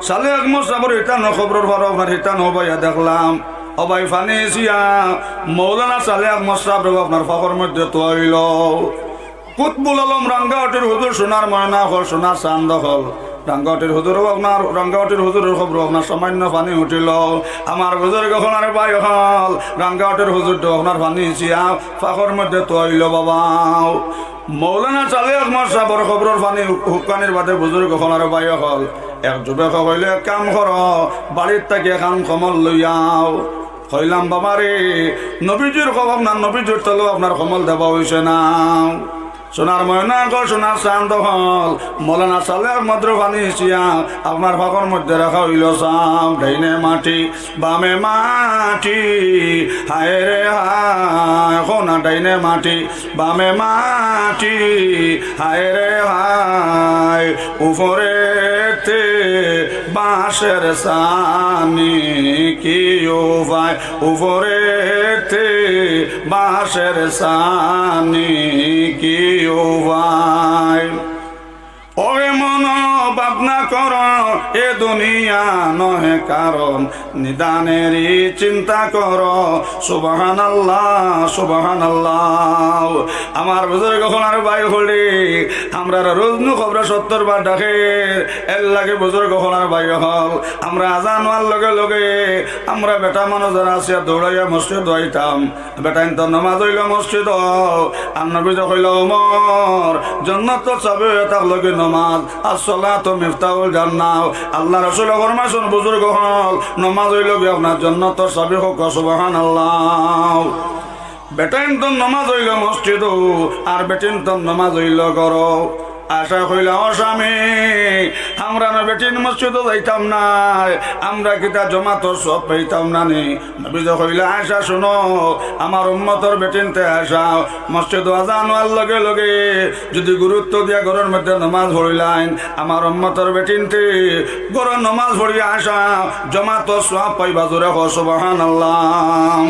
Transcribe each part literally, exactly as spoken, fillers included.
সালে আহমদ সাবর হিতানো কবরর পারো আপনার হিতানো বাইয়া দেখলাম, ও ভাই, পানি ইছিয়া মৌলানা সালে আহমদ সাবরে আপনার পাকর মধ্যে থুয়া অইলো। কুতবুল আলম রাঙ্গাউটির হুজুর, সোনার ময়না অকল, সোনার চান্দ অকল, রাঙ্গাউটির হুজুরও আপনার, রাঙ্গাউটির হুজুরর কবরো আপনার সামান্য পানি উঠিলো। আমার বুজুর্গ অকল আর ভাই অকল, রাঙ্গাউটির হুজুররেও আপনার পানি ইছিয়া পাকর মধ্যে থুয়া অইলো বাবা। মৌলানা সালে আহমদ সাবর কবরর পানি হু-, হুকানির বাদে বুজুর্গ অকল আর ভাই অকল, এক যুবকে কইলো, "এক কাম করো, বাড়ির থাকি একখান কমল লইয়া আও।" কইলাম, "বাবারে, নবীজির কবর না, নবীজির তলেও আপনার কমল দেওয়া অইছে না।" সোনার ময়না অকল, সোনার চান্দ অকল, মৌলানা সালে আহমদর পানি ইছিয়া আপনার পাকর মধ্যে রাখা অইলো। চাও ডাইনে মাটি, বামে মাটি, হায় রে হায়, কও না ডাইনে মাটি, বামে মাটি, হায় রে হায়, উপরেতে বাঁশের ছানি কি উপায়, উপরেতে বাঁশের ছানি কি উপায়। ওরে মন, ভাবনা করো, এ দুনিয়া নহে কারণ, নিদানেরই চিন্তা করো। সুবহানাল্লাহ, সুবহানাল্লাহ। আমার বুজুর্গ অকল আর ভাই অকল, আমরারে রোজ নু কবরে সত্তর বার ডাকে, এরলাগি বুজুর্গ অকল আর ভাই অকল, আমরা আজান অওয়ার লগে লগে আমরা বেটা মানুষ যারা আছি দৌড়াইয়া মসজিদো আইতাম। বেটাইন্তর নমাজ অইলো মসজিদো। আর নবীজিয়ে কইলা, "ওমর, জন্নতর চাবি অইয়া থাকলো গি নমাজ, আসসালাতু মিফতাহুল জান্নাহ।" আল্লার রসুলে ফরমাইছইন, বুজুর্গ অকল, নমাজ অইলো গি আপনার জন্নতর চাবি। কউক্কা সুবহানাল্লাহ। বেটাইন্তর নমাজ অইলো মসজিদো, আর বেটিন্তর নমাজ অইলো ঘরো। আয়েশায় কইলা, "ও স্বামী, আমরা না বেটিন মসজিদো যাইতাম না, আমরা কিতা জমাতর সওয়াব পাইতাম না নি?" নবীজিয়ে কইলা, "আয়েশা, হুনো, আমার উম্মতর বেটিন্তে আয়েশা, মসজিদো আজান অওয়ার লগে লগে যুদি গুরুত্ব দিয়া ঘরর মধ্যে নমাজ পড়িলাইন, আমার উম্মতর বেটিন্তে ঘরো নমাজ পড়িয়া আয়েশা জমাতর সওয়াব পাইবা।" জোরে কও সুবহানাল্লাহ।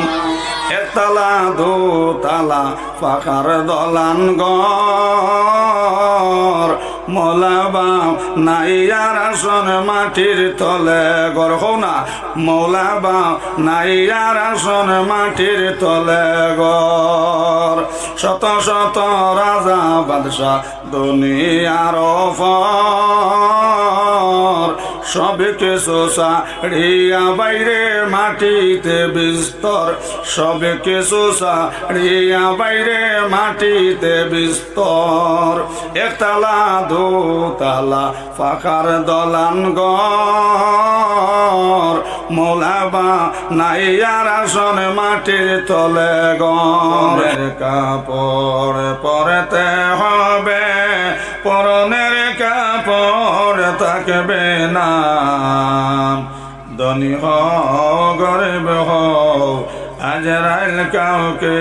একতলা, দুতলা, পাকার দলান ঘর, মওলা বানাইয়ার আসন মাটির তলে ঘর। কও না, মওলা বানাইয়ার আসন মাটির তলে ঘর। শত শত রাজা বাদশা দুনিয়ার অফর, সব কিছু ছাড়িয়া বাইরে মাটিতে বিস্তর, সব কিছু ছাড়িয়া বাইরে মাটিতে বিস্তর। একতলা, দুতলা, পাকার দলান ঘর, মওলা বানাইয়ার আসন মাটির তলে ঘর। কাপড় পরতে হবে, পরনের কাপড় থাকবে না। ধনী হও, গরিব হও, আজরাইল কাউকে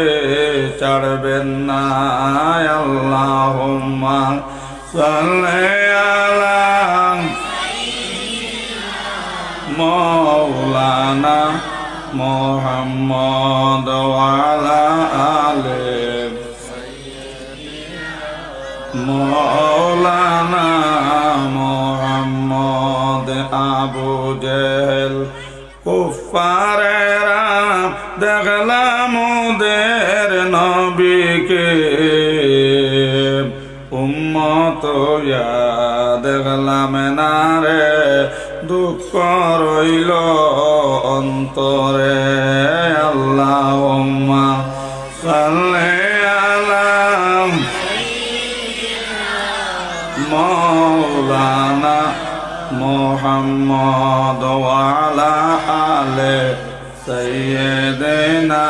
ছাড়বেন না। আল্লাহুম্মা সাল্লি আলা মাওলানা মুহাম্মদ ওয়া আলা আলি মাওলানা মুহাম্মদ। আবু জেহেল কুফফারেরা দেখলা মোদের নবীকে, উম্মত অইয়া দেখলাম না রে, দুঃখ রইল অন্তরে। আল্লাহুম্মা সাল্লি আলা মাওলানা মুহাম্মদ ওয়া আলা আলি সাইয়্যিদিনা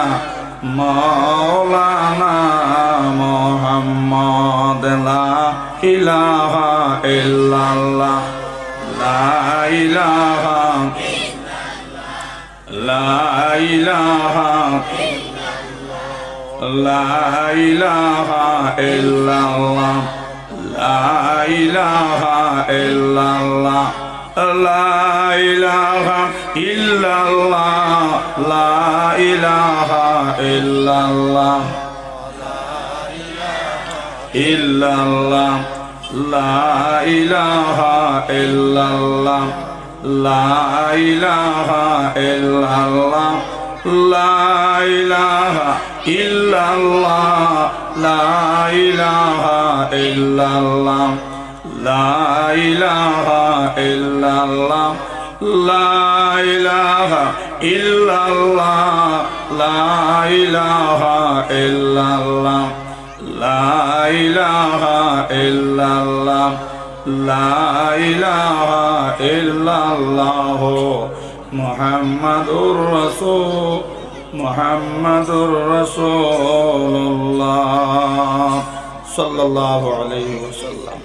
মাওলানা মুহাম্মদ। লা ইলাহা ইল্লাল্লাহ, লা ইলাহা لا إله، لا إله إلا الله، لا إله إلا الله، لا إله إلا الله، لا إله إلا الله، إلا الله، لا إله إلا الله۔ لا إله إلا الله، لا إله إلا الله، لا إله إلا الله، لا إله إلا الله، لا إله إلا الله، لا إله إلا الله، لا إله إلا الله، لا إله إلا الله، محمد رسول، محمد رسول الله، صلى الله عليه وسلم।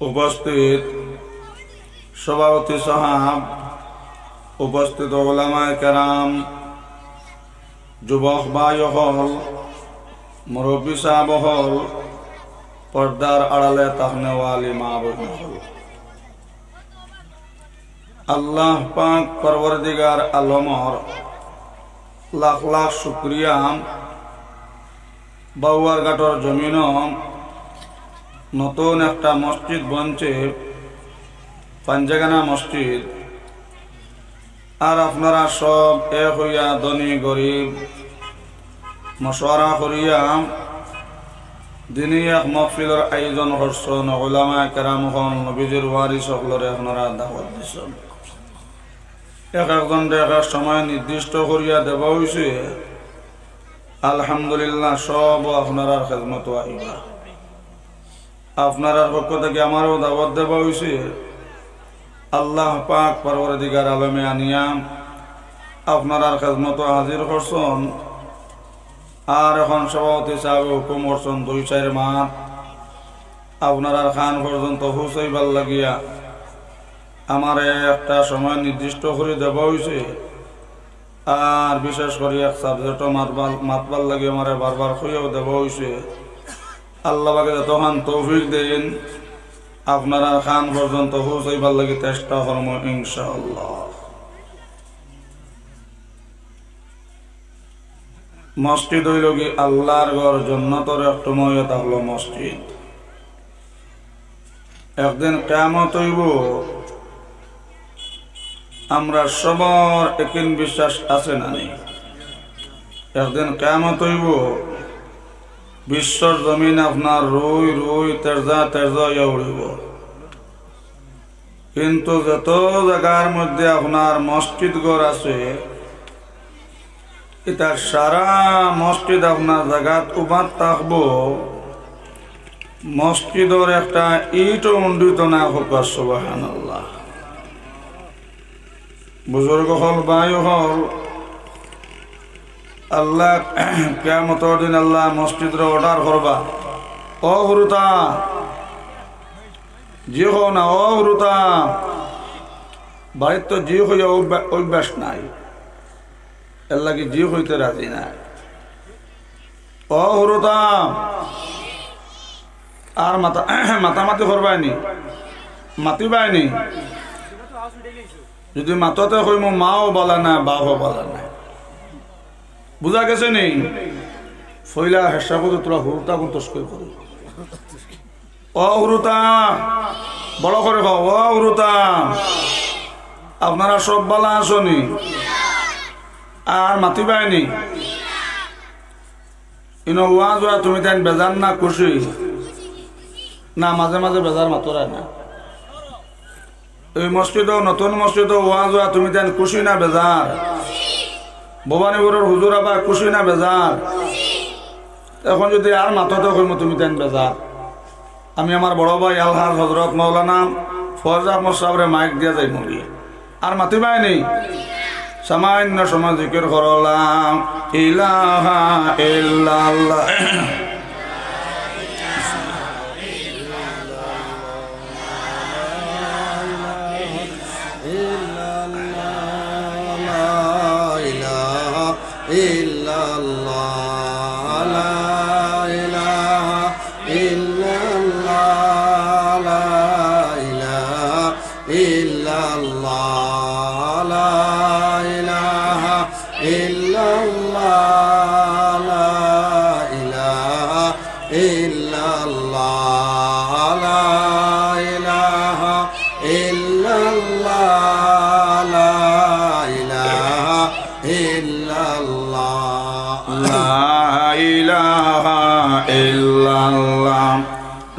উপস্থিত সভাপতি সাহেব, উপস্থিত উলামায়ে কেরাম, যুবক ভাই অকল, মুরব্বী সাহেব অকল, পর্দার আড়ালে থাকনেওয়ালি মা বোন অকল, আল্লাহ পাক পরওয়ারদিগার আলমর লাখ লাখ শুকরিয়া, বাউয়ারঘাটর জমিনো নতুন একটা মসজিদ বনছে, পাঞ্জাগানা মসজিদ। আর আপনারা সব এক অইয়া ধনী গরিব মশওয়ারা করিয়া দিনি এক মহফিলর আয়োজন করছইন। উলামায়ে কেরাম অকল, নবীজির ওয়ারিস অকলরে আপনারা দাওয়াত দিছইন। এক একজনরে এক এক সময় নির্দিষ্ট করিয়া দেওয়া অইছে। আলহামদুলিল্লাহ, সব আপনারার খেদমতো আইবা। আপনারার পক্ষ থাকি আমারেও দাওয়াত দেওয়া অইছে। আল্লাহ পাক পরওয়ারদিগার আলমে আনিয়া আপনারার খেদমতো হাজির করছইন। আর এখন সভাপতি সাহেবে হুকুম করছইন দুই চাইর মাত আপনারার কান পর্যন্ত পৌঁছাইবার লাগিয়া আমারে একটা সময় নির্দিষ্ট করি দেওয়া অইছে। আর বিশেষ করি এক subject-ও মাতবার, মাতবার লাগি আমারে বারবার কইয়াও দেওয়া অইছে। আল্লাহ পাকে যতখান তৌফিক দেইন, আপনারার কান পর্যন্ত পৌঁছাইবার লাগি চেষ্টা করমু ইনশাআল্লাহ। মসজিদ অইলো গি আল্লাহর ঘর, জন্নতর এক টুমো অইয়া থাকলো মসজিদ। একদিন কিয়ামত অইবো, আমরা সবর একিন বিশ্বাস আছে না নি? একদিন কিয়ামত অইবো, বিশ্বর জমিন আপনার রুই রুই, তেরজা তেরজা অইয়া উড়িবো। কিন্তু যত জাগার মধ্যে আপনার মসজিদ ঘর আছে, ইতা সারা মসজিদ আপনার জাগাত উবাত থাকবো, মসজিদর একটা ইটও উন্ডিত না অউক। সুবহানাল্লাহ। বুজুর্গ অকল, ভাই অকল, আল্লাহ কিয়ামতর দিন আল্লাহ মসজিদরে order করবা, "ও হুরুতা, জি কও না, ও হুরুতা।" বাড়িত তো জি কইয়া অভ্যা-, অভ্যাস নাই, এরলাগি জি কইতে রাজি নায়। "ও হুরুতা, আর মাতা-, মাতামাতি করবায়নি, মাতিবায়নি?" যদি মাতো তে কইমু, "মাও বালা নায়, বাপও বালা নায়।" বুজা গেছে নি? পয়লা হেসাব তো তোরা হুরুতা কুন তস্কর করো। ও হুরুতা, বড় করি কও, ও হুরুতা, আপনারা সব বালা আছো নি? আর মাতিবায়নি? ইনো ওয়াজ অয়, তুমি তাইন বেজার না খুশি? না, মাঝে মাঝে বেজার মাতরায় না। এই মসজিদো, নতুন মসজিদো ওয়াজ অয়, তুমি তাইন খুশি না বেজার? ভবানীপুরর হুজুর আবার খুশি না বেজার? এখন যদি আর মাতো তে কইমু তুমি তাইন বেজার, আমি আমার বড় ভাই আলহাজ হজরত মাওলানা ফয়জ আহমদ সাবরে মাইক দিয়া যাইমু গি। আর মাতিবায়নি? সামান্য সময় জিকির করলাম, ইলাহা ইল্লাল্লাহ।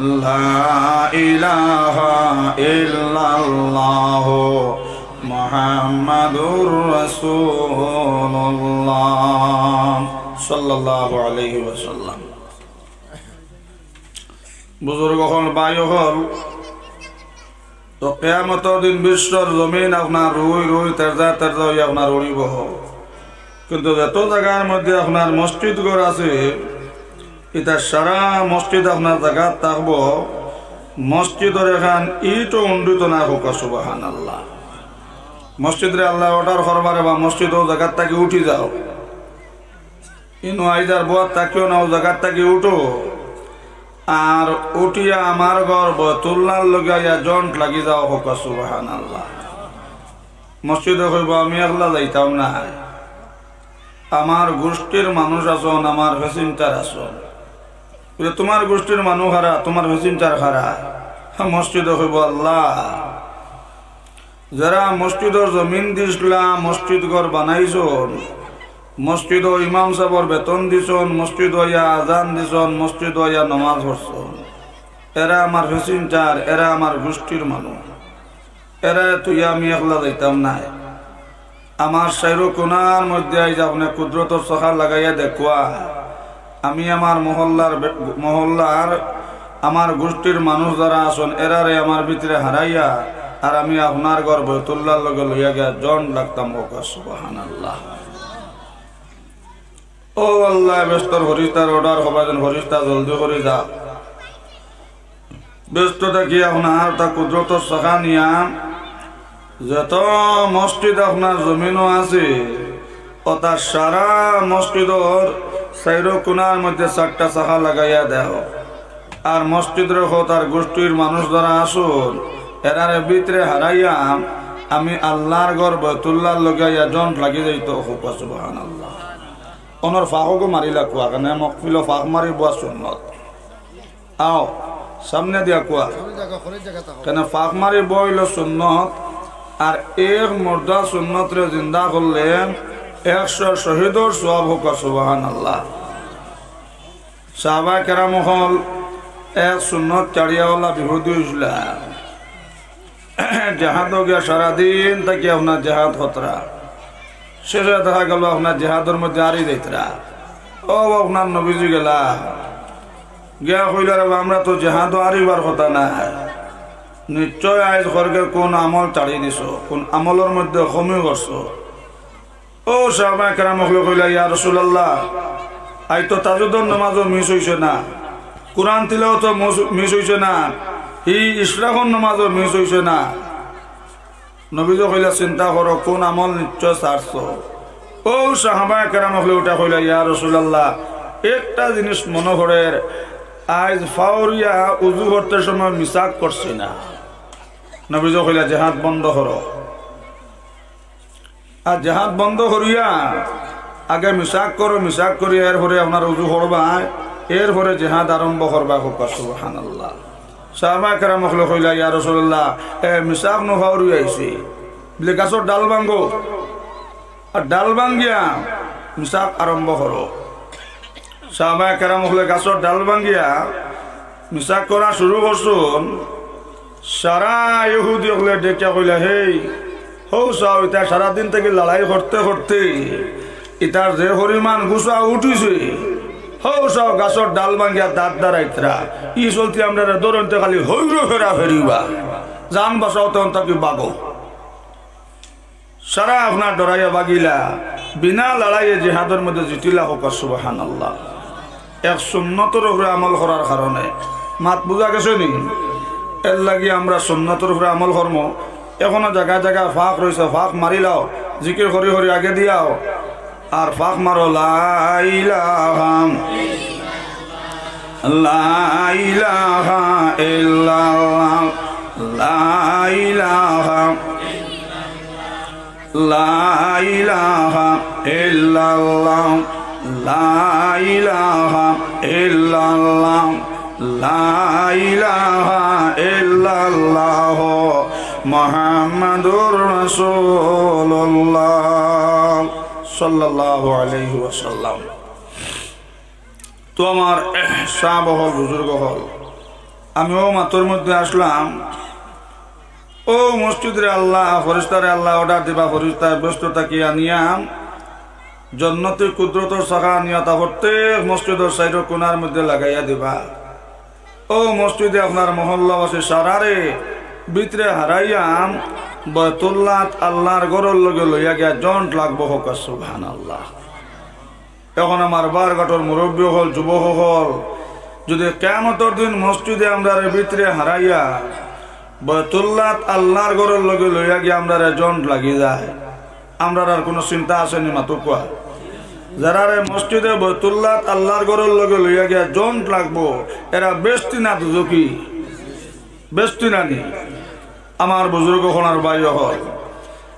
لا إله إلا الله محمد رسول الله صلى الله عليه وسلم। বুজুর্গ অকল, ভাই অকল, তো কিয়ামতর দিন বিশ্বর জমিন আপনার রুই রুই, তেরজা তেরজা অইয়া আপনার উড়িবো। কিন্তু যত জাগার মধ্যে আপনার মসজিদ ঘর আছে, ইতা সারা মসজিদ আপনার জাগাত থাকবো। মসজিদর এখান ইটও উন্ডিত না অউক, সুবহানাল্লাহ। মসজিদরে আল্লায় order করবা রে বা, মসজিদ অউ জাগাত থাকি উঠি যাও। ইনো আইজ আর বওয়াত থাকিও না, অউ জাগাত থাকি উঠো। আর উঠিয়া আমার ঘর বয়তুল্লার লগে আইয়া joint লাগি যাও, অউক সুবহানাল্লাহ। মসজিদে কইবো, "আমি একলা যাইতাম নায়, আমার গুষ্টির মানুষ আছইন, আমার passenger আছইন।" বুলে, "তুমার গুষ্টির মানুষ কারা, তুমার passenger কারা?" মসজিদে কইবো, "আল্লাহ, যেরা মসজিদর জমিন দিছলা, মসজিদ ঘর বানাইছইন, মসজিদো ইমাম সাবর বেতন দিছইন, মসজিদো আইয়া আজান দিছইন, মসজিদো আইয়া নমাজ পড়ছইন, এরা আমার passenger, এরা আমার গুষ্টির মানুষ, এরারে থইয়া আমি একলা যাইতাম নায়। আমার চাইরো কুনার মধ্যে আইজ আপনে কুদরতর চাকা লাগাইয়া দেখউক্কা, আমি আমার মহল্লার বে-, মহল্লার আমার গুষ্টির মানুষ যেরা আছইন, এরারে আমার ভিতরে হারাইয়া, আর আমি আপনার ঘর বয়তুল্লার লগে লইয়া গিয়া joint লাগতাম।" অউক সুবহানাল্লাহ। ও আল্লাহ, বেহেস্তর ফিরিস্তারে order করবা যেন, ফিরিস্তা জলদি করি যা। বেহেস্ত থাকি আপনার তা কুদরতর চাকা নিয়া যত মসজিদ আপনার জমিনো আছে, অতা সারা মসজিদর চাইরো কুনার মধ্যে চাইরটা চাকা লাগাইয়া দেও। আর মসজিদর অউ তার গুষ্টির মানুষ যেরা আছইন, এরারে ভিতরে হারাইয়া আমি আল্লার ঘর বয়তুল্লার লগে আইয়া joint লাগি যাইতো। অউক সুবহানাল্লাহ। অনর ফাঁকগু মারিলা কুয়া, কেনে মহফিলো ফাঁক মারি বওয়া সুন্নত। আও, সামনে দিয়া কুয়া। কেনে ফাঁক মারি বওয়া অইলো সুন্নত, আর এক মুর্দা সুন্নতরে জিন্দা করলে একশো শহীদর সওয়াব। অউক সুবহানাল্লাহ। সাহাবায়ে কেরাম অকল এক সুন্নত ছাড়িয়া অলা বিহুদি অইছলা। জেহাদো গিয়া সারাদিন থাকি আপনার জেহাদ করতরা, শেষে দেখা গেল আপনার জেহাদর মধ্যে হারি যাইতরা। অউ আপনার নবীজি গেলা, গিয়া কইলা, "রে বা, আমরা তো জেহাদো হারিবার কথা নায়, নিশ্চয় আইজ খরগের কুন আমল ছাড়ি দিছো, কুন আমলর মধ্যে কমি করছো।" অউ সাহাবায়ে কেরাম অকলে কইলা, "ইয়া রাসূলুল্লাহ, আইজ তো তাহাজ্জুদর নামাজও miss অইছে না, কুরআন তিলাওয়াতও মুস-, miss অইছে না, ই ইশরাকর নামাজও miss অইছে না।" নবীজি কইলা, "চিন্তা করো, কুন আমল নিশ্চয় ছাড়ছো?" অউ সাহাবায়ে কেরাম অকলে উঠা কইলা, "ইয়া রাসূলুল্লাহ, একটা জিনিস মনো পড়ের, আইজ ফাওরিয়া উজু করতে সময় মিসাক করছি না।" নবীজি কইলা, "জেহাদ বন্ধ করো।" আর জেহাদ বন্ধ করিয়া আগে মিসাক করো, মিসাক করিয়া এরপরে আপনার উজু করবায়, এরপরে জেহাদ আরম্ভ করবায়। অউক সুবহানাল্লাহ। সাহাবায়ে কেরাম অকলে কইলা, "ইয়া রাসূলুল্লাহ, এ মিসাক নু ফাওরি আইছে, বুলে গাছর ডাল ভাঙ্গো, আর ডাল ভাঙ্গিয়া মিসাক আরম্ভ করো।" সাহাবায়ে কেরাম অকলে গাছর ডাল ভাঙ্গিয়া মিসাক করা শুরু করছইন। সারা ইহুদি অকলে দেখিয়া কইলা, "হেই, হউ চাও, ইতা সারাদিন থাকি লড়াই করতে করতে ইতার যে পরিমাণ গুসা উঠিছে, হউ চাও, গাছর ডাল ভাঙ্গিয়া দাঁত দাঁড়াইতরা, ই চলতে আমরারে ধরইন তে খালি হইরো ফেরা ফেরিবা, জান বাচাও, তখন থাকি ভাগো।" সারা আপনার ডরাইয়া ভাগিলা, বিনা লড়াইয়ে জেহাদর মধ্যে জিতিলা। অউক সুবহানাল্লাহ। এক সুন্নতর উপরে আমল করার কারণে। মাত বুঝা গেছে নি? এর লাগি আমরা সুন্নতর উপরে আমল করমু। এখনো জাগায় জাগায় ফাঁক রইছে, ফাঁক মারিলাও, জিকির করি করি আগে দিয়াও, আর ফাঁক মারো, লা ইলাহা, লা ইলাহা ইল্লাল্লাহ, লা ইলাহা لا إله إلا الله، لا إله إلا الله، لا إله إلا الله، محمد رسول الله، صلى الله عليه وسلم। তো আমার সাব অকল, বুজুর্গ অকল, আমি অউ মাতর মধ্যে আসলাম, অউ মসজিদরে আল্লাহ, ফেরেশতারে আল্লাহ অর্ডার দিবা, ফেরেশতা ব্যস্ত থাকি আনিয়া জন্নতি কুদরতর চাকা আনিয়া তা প্রত্যেক মসজিদর সাইডর কোনার মধ্যে লাগাইয়া দিবা। অউ মসজিদে আপনার মহল্লাবাসী সারারে ভিতরে হারাইয়া বয়তুল্লাত আল্লাহর ঘরর লগে লইয়া গিয়া জন্ট লাগবো, কউক্কা সুবহানাল্লাহ। এখন আমার বারঘাটর মুরব্বী অকল, যুবক অকল, যদি কিয়ামতর দিন মসজিদে আমরারে ভিতরে হারাইয়া বয়তুল্লাত আল্লাহর ঘরর লগে লইয়া গিয়া আমরারে জন্ট লাগি যায়, আমরার আর কুনু চিন্তা আছে নি? মাতউক্কা। যারারে মসজিদে বয়তুল্লাত আল্লাহর ঘরর লগে লইয়া গিয়া জন্ট লাগবো, এরা বেহেস্তি না দুজখি? বেহেস্তি না নি? আমার বুজুর্গ অকল আর ভাই অকল,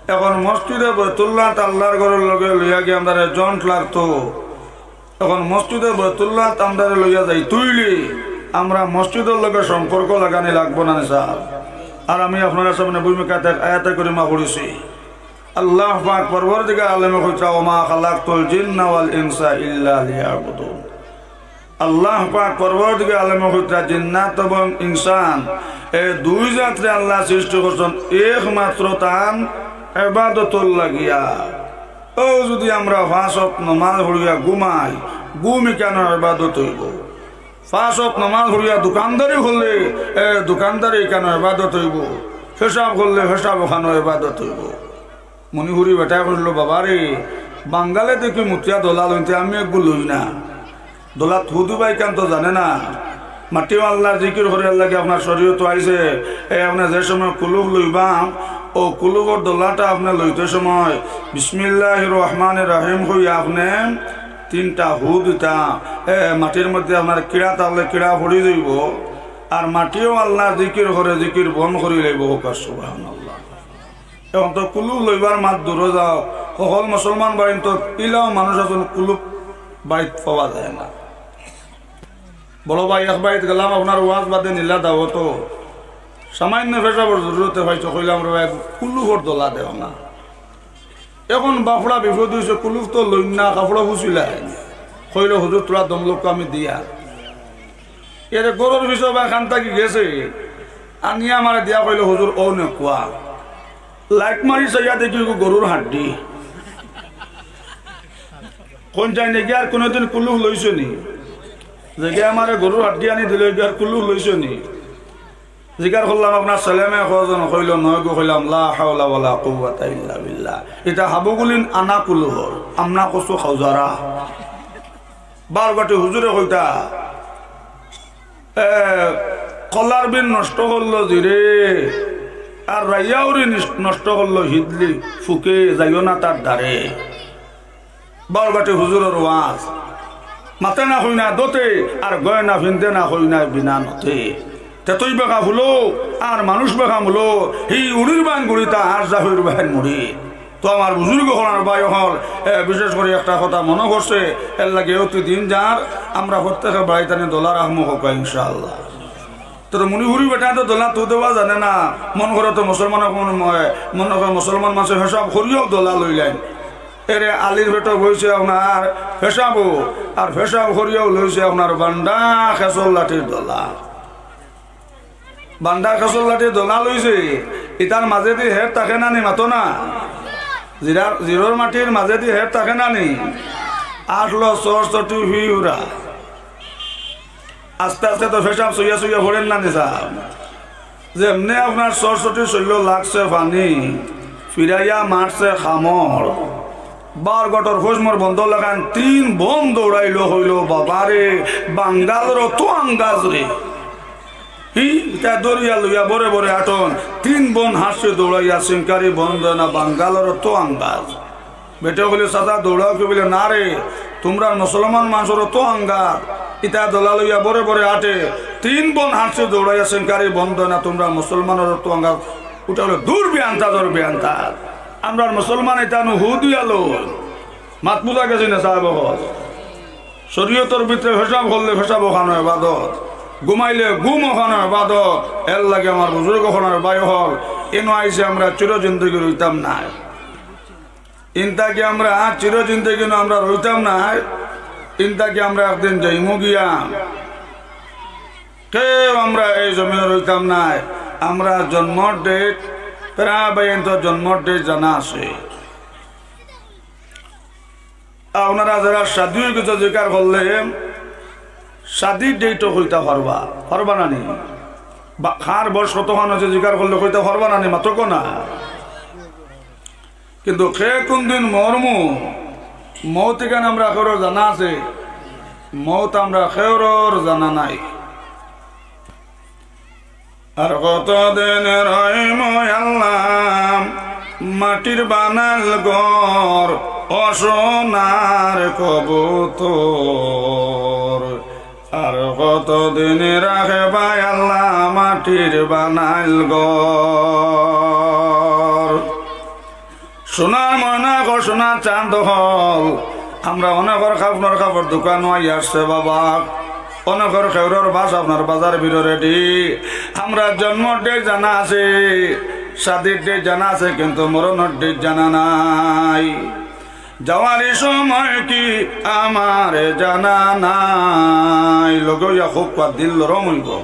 এখন মসজিদে বয়তুল্লাত আল্লাহর ঘরর লগে লইয়া গিয়া আমরারে জন্ট লাগতো। এখন মসজিদে বয়তুল্লাত আমরারে লইয়া যাইতে অইলে আমরা মসজিদর লগে সম্পর্ক লাগানি লাগবো না নি সাব? আর আমি আপনারার সামনে ভূমিকাত এক আয়াতে করিমা পড়ছি, আল্লাহ পাক পরওয়ারদিগার আলমে কইতরা, "ওমা খালাকতুল জিন্না ওয়াল ইনসা ইল্লা লিয়াবুদুন।" আল্লাহ পাক পরওয়ারদিগার আলমে কইতরা, জিন্নাত এবং ইনসান, এ দুই জাতরে আল্লাহ সৃষ্টি করছইন একমাত্র তান ইবাদতর লাগিয়া। অউ যদি আমরা পাঁচ ওয়াক্ত নমাজ পড়িয়া ঘুমাই, ঘুম ইখানও ইবাদত অইবো। পাঁচ ওয়াক্ত নমাজ পড়িয়া দোকানদারি করলে, এ দোকানদারি ইখানও ইবাদত অইবো। পেশাব করলে পেশাব অখানও ইবাদত অইবো। মণিপুরি বেটায় কইলো, "বাবারে, বাঙ্গালে দেখি মুতিয়া দলা লইন তে, আমি এগু লই না।" দলাত হু দিবা ইখান তো জানে না। মাটিও আল্লাহর জিকির করিয়ার লাগি আপনার শরীয়তো আইছে, এ আপনে যে সময় কুলুফ লইবা, অউ কুলুফর দলাটা আপনে লইতে সময় বিসমিল্লাহির রহমানির রহিম কইয়া আপনে তিনটা হু দিতা। এ মাটির মধ্যে আপনার কিড়া থাকলে কিড়া পড়ি যাইবো, আর মাটিও আল্লাহর জিকির করে, জিকির বন্ধ করি লাইবো। কউক্কা সুবহানাল্লাহ। এখন তো কুলুফ লইবার মাত দূরো যাও, হকল মুসলমান বাড়িত তো ইলাও মানুষ আছইন কুলুফ বাড়িত পাওয়া যায় না। বড় ভাই, এক বাড়িত গেলাম, আপনার ওয়াজ বাদে নিলা দাওতো, সামান্য পেশাবর জরুরতে পাইছো, কইলাম, "রে ভাই, কুলুফর দলা দেও না।" এখন বাফড়া বিপদ অইছে, কুলুফ তো লইন না, কাপড় ফুছিলা। কইলো, "হুজুর, থুড়া দম লউক্কা, আমি দিয়ার।" এরে ঘরর পিছে বা খান থাকি গেছে, আনিয়া আমারে দিয়া কইলো, "হুজুর, অউ নেউক্কা।" লাইট মারি চাইয়া দেখি, অগু গরুর হাড্ডি। কইন যাই নি, "ইগিয়ার কুনুদিন কুলুফ লইছো নি?" যেগিয়ে আমারে গরুর হাড্ডি আনি দিলো, "ইগিয়ার কুলুফ লইছো নি?" জিকার করলাম, "আপনার ছেলে মেয়ে কয়জন?" কইলো, "নয়গু।" কইলাম, "লা হাওলা ওয়ালা কুওয়াতা ইল্লা বিল্লাহ।" ইতা হাবুগুলিন আনা কুলুফর, আমনা কচু খাউজারা। বারঘাটি হুজুরে কইতা, এ, "কলার বিন নষ্ট করলো জিরে, আর রাইয়াউরি নিস-, নষ্ট করলো হিদলি ফুকে, যাইও না তার দ্বারে।" বারঘাটি হুজুরর ওয়াজ। মাতে না কইনা দতে, আর গয়না ফিন্দে না কইনা বিনা নতে। তেতই বেকা ফুলো, আর মানুষ বেকা মুলো, হি উড়ির বান গুড়িতা, আর জাহির বান মুড়ি। তো আমার বুজুর্গ অকল আর ভাই অকল, এ, বিশেষ করি একটা কথা মনো করছে, এরলাগি অতি দিন যার, আমরা প্রত্যেকে বাড়িত আনি দলা রাখমু কউক্কা ইনশাআল্লাহ। তো মণিপুরি বেটায় তো দলা তো দেওয়া জানে না, মন করে তো মুসলমান, মন, মন করে মুসলমান মানষে পেশাব করিয়াও দলা লইলাইন। এরে আলির পেটো বইছে আপনার পেশাবো, আর পেশাব করিয়াও লইছে আপনার বান্ডা খেসর লাঠির দলা। বান্ডা খেসর লাঠির দলা লইছে, ইতার মাজেদি হের থাকে না নি, মাতো না? জিরার, জিরোর মাটির মাজেদি হের থাকে না নি? আটলো চর চটি হুই হুরা। আস্তে আস্তে তো পেশাব চইয়া চইয়া পড়ের না নি সাব? যেমনে আপনার চর চটি চইল লাগছে পানি, ফিরাইয়া মারছে কামড়। বারঘাটর ফজমর বন্দ লাখান তিন বন দৌড়াইলো, কইলো, "বাবারে, বাঙ্গালর তো আঙ্গাজ রে।" হি, ইতা দরিয়া লইয়া বরে বরে আটন, তিন বন হাসছে দৌড়াইয়া, সিংকারি বন দেয় না, বাঙ্গালর তো আঙ্গাজ। বেটে কইলে, "চাচা, দৌড়াও কি?" বলে, "না রে, তুমরার মুসলমান মানষর তো আঙ্গাজ।" ইতা দলা লইয়া বরে বরে আটে, তিন বন হাসছে দৌড়াইয়া, সিংকারি বন দেয় না, তুমরার মুসলমানর তো আঙ্গাজ। উঠে বলে, "দূর বেয়ান্তা, দূর বেয়ান্তা। আমরার মুসলমান ইতা নু হুদিয়ালো।" মাত বুঝা গেছে না সাব অকল? শরীয়তর ভিতরে পেশাব করলে পেশাব অখানো ইবাদত, ঘুমাইলে ঘুম অখানো ইবাদত। এরলাগি আমার বুজুর্গ অকল আর ভাই অকল, ইনো আইছি আমরা চির জিন্দেগি রইতাম নায়। ইন থাকি আমরা চির জিন্দেগি নু আমরা রইতাম নায়। ইন থাকি আমরা একদিন যাইমু গিয়া। কেউ আমরা এই জমিনো রইতাম নায়। আমরা জন্মর ডেট, প্রায় ভাইয়াইন্তর জন্মর ডেট জানা আছে। আপনারা যারা শাদি অই গেছে জিকার করলে, শাদির ডেটও কইতা পারবা, পারবা না নি? বা কার বয়স কতখান অইছে জিকার করলে কইতা পারবা না নি? মাতউক্কা না। কিন্তু কে কুন দিন মরমু, মউত ইখান আমরা কেউরর জানা আছে? মউত আমরা কেউরর জানা নাই। আর কতদিন রইমু আল্লাহ মাটির বানাইল ঘর, ও সোনার কবুতর। আর কতদিন রাখবায় আল্লাহ মাটির বানাইল ঘর। সোনার ময়না অকল, সোনার চান্দ অকল, আমরা অনেকর কাফনর কাপড় দোকানো আইয়া আছে বাবা, অনেকর কেউরর বাস আপনার বাজার ভিড়ো রেডি। আমরা জন্মর ডেট জানা আছে, শাদির ডেট জানা আছে, কিন্তু মরণর ডেট জানা নাই। যাওয়ার সময় কি আমার জানা নাই। লগে অইয়া খুব কওয়া, দিল নরম অইবো।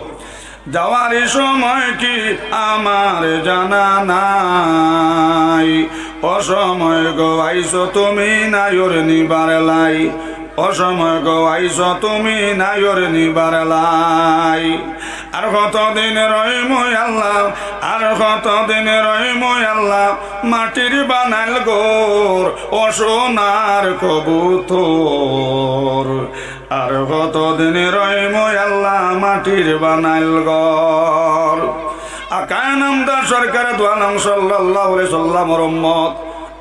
যাওয়ার সময় কি আমার জানা নাই? অসময় গো আইছো তুমি নায়র নিবার লাই, অসময় গো আইছো তুমি নায়র নিবার লাই। আর কতদিন রইমু আল্লাহ, আর কতদিন রইমু আল্লাহ মাটির বানাইল ঘর, ও সোনার কবুতর। আর কতদিন রইমু আল্লাহ মাটির বানাইল ঘর। আকায় নামদার সরকারে দু আলম সাল্লাল্লাহু আলাইহি সাল্লামর উম্মত।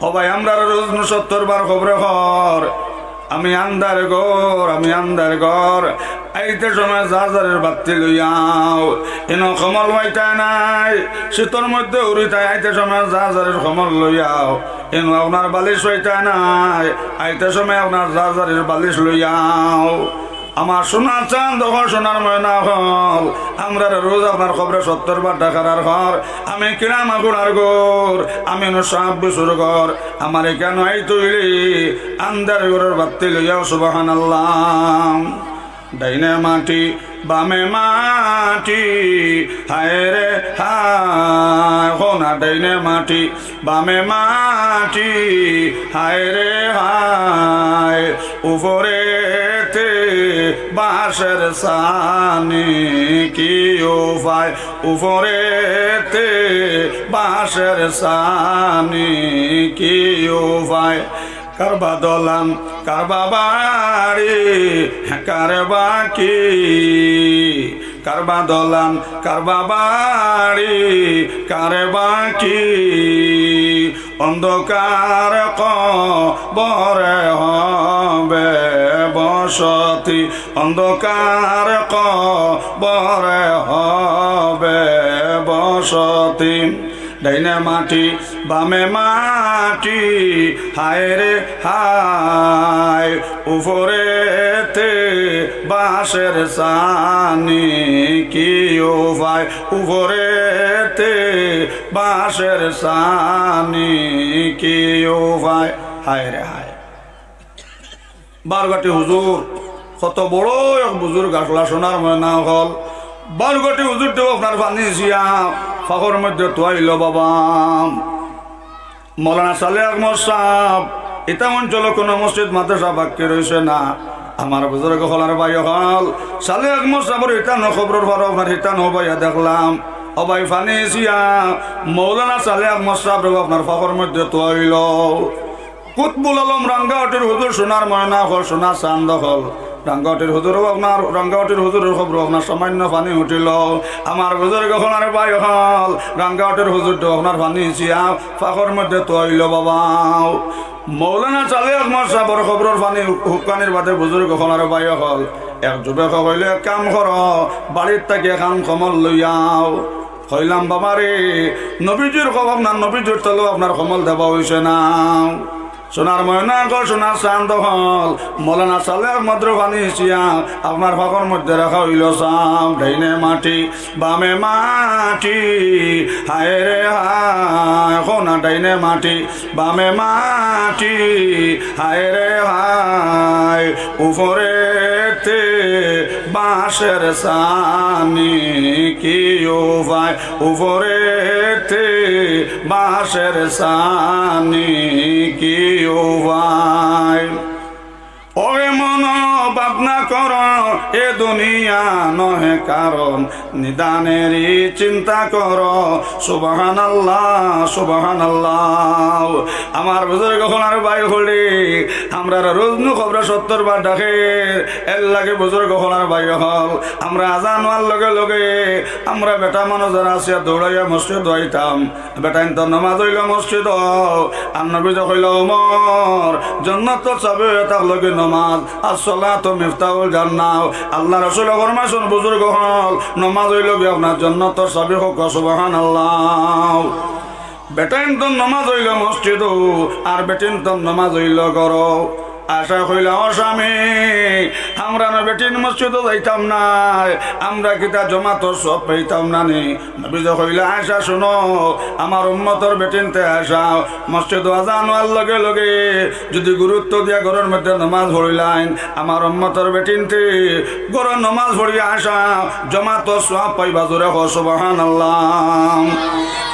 ও ভাই, আমরারে রোজ নু সত্তর বার কবরে কর, আমি আন্দার ঘর, আমি আন্দার ঘর। আইতে সময় যার যারের বাত্তি লইয়াও, ইনো কম্বল পাইতায় নায়, শীতর মধ্যে উড়িতায়, আইতে সময় যার যারের কম্বল লইয়াও, ইনো আপনার বালিশ পাইতায় নায়, আইতে সময় আপনার যার যারের বালিশ লইয়াও। আমার সোনার চান্দ অকল, সোনার ময়না অকল, আমরারে রোজ আপনার কবরে সত্তর বার ডাকার আর কর, আমি কিরাম আগুনার ঘর, আমি নু সাপ বিছুর ঘর, আমার ইখানো আইতে অইলে আন্দার ঘরর বাত্তি লইয়াও, সুবহানাল্লাহ। ডাইনে মাটি, বামে মাটি, হায় রে হায়। কও না, ডাইনে মাটি, বামে মাটি, হায় রে হায়। উপরেতে বাঁশের ছানি, কি উপায়? উপরেতে বাঁশের ছানি, কি উপায়? কারবা দলান, কারবা বাড়ি, কারবা কি? কারবা দলান, কারবা বাড়ি, কারবা কি? অন্ধকার কবরে হবে বসতি, অন্ধকার কবরে হবে বসতি। ডাইনে মাটি, বামে মাটি, হায় রে হায়। উপরেতে বাঁশের ছানি, কি উপায়? উপরেতে বাঁশের ছানি, কি উপায়? হায় রে হায়। বারঘাটি হুজুর, কত বড় এক বুজুর্গ আছলা, সোনার ময়না অকল। বারঘাটি হুজুরটাও আপনার পানি ছিয়া ফাঁকর মধ্যে তুয়াইল বাবা। মৌলানা সালেহ আহমদ সাব, ইতা অঞ্চলো কুনু মসজিদ মাদ্রাসা বাকি রইছে না। আমার বুজুর্গ অকল আর ভাই অকল, সালেহ আহমদ সাবর ইতানো কবরর পারো আপনার ইতানো বইয়া দেখলাম। ও ভাই, পানি ছিয়া মৌলানা সালেহ আহমদ সাবরে আপনার ফাঁকর মধ্যে তুয়াইল। কুতবুল আলম রাঙ্গাউটির হুজুর, সোনার ময়না অকল, সোনার চান্দ অকল। রাঙ্গাউটির হুজুরও আপনার, রাঙ্গাউটির হুজুরর কবরো আপনার সামান্য পানি উঠিল। আমার বুজুর্গ অকল আর ভাই অকল, রাঙ্গাউটির হুজুরটাও আপনার পানি ছিয়া ফাঁকর মধ্যে তুয়াইল বাবা। মৌলানা সালেহ আহমদ সাবর কবরর পানি হু-, হুকানির বাদে বুজুর্গ অকল আর ভাই অকল, এক যুবকে কইল, "এক কাম করো, বাড়ির থাকি এখান কম্বল লইয়াও।" কইলাম, "বাবা রে, নবীজির কবর না, নবীজির তলেও আপনার কম্বল দেওয়া অইছে না।" সোনার ময়না অকল, সোনার চান্দ অকল, মৌলানা সালেহ আহমদর পানি ছিয়া আপনার ফাঁকর মধ্যে রাখা অইল সাব। ডাইনে মাটি, বামে মাটি, হায় রে হায়। কও না, ডাইনে মাটি, বামে মাটি, হায় রে হায়, উপরেতে বাঁশের ছানি, কি উপায়, উপরেতে বাঁশের ছানি, কি উপায়। ওরে মন, ভাবনা কর, এ দুনিয়া নহে কারণ, নিদানেরই চিন্তা কর। সুবহানাল্লাহ, সুবহানাল্লাহ। আমার বুজুর্গ অকল আর ভাই অকল, আমরারে রোজ নু কবরে সত্তর বার ডাকের, এরলাগি বুজুর্গ অকল আর ভাই অকল, আমরা আজান অওয়ার লগে লগে আমরা বেটা মানুষ যারা আছি, দৌড়াইয়া মসজিদো আইতাম। বেটাইন্তর নমাজ অইলো মসজিদো। আর নবীজি কইলা, "ওমর, জন্নতর চাবি অইয়া থাকলো গি নমাজ, আস-সালাতু মিফতাহুল জান্নাহ।" আল্লার রসুলে ফরমাইছইন, বুজুর্গ অকল, নমাজ অইলো গি আপনার জন্নতর চাবি। কউক্কা সুবহানাল্লাহ। বেটাইন্তর নমাজ অইলো মসজিদো, আর বেটিন্তর নমাজ অইলো ঘরো। আয়েশায় কইলা, "ও স্বামী, আমরা না বেটিন মসজিদো যাইতাম নায়, আমরা কিতা জমাতর সওয়াব পাইতাম না নি?" নবীজি কইলা, "আয়েশা, হুনো, আমার উম্মতর বেটিন্তে আয়েশা, মসজিদো আজান অওয়ার লগে লগে যুদি গুরুত্ব দিয়া ঘরর মধ্যে নমাজ পড়িলাইন, আমার উম্মতর বেটিন্তে ঘরো নমাজ পড়িয়া আয়েশা, জমাতর সওয়াব পাইবা।" জোরে কও সুবহানাল্লাহ।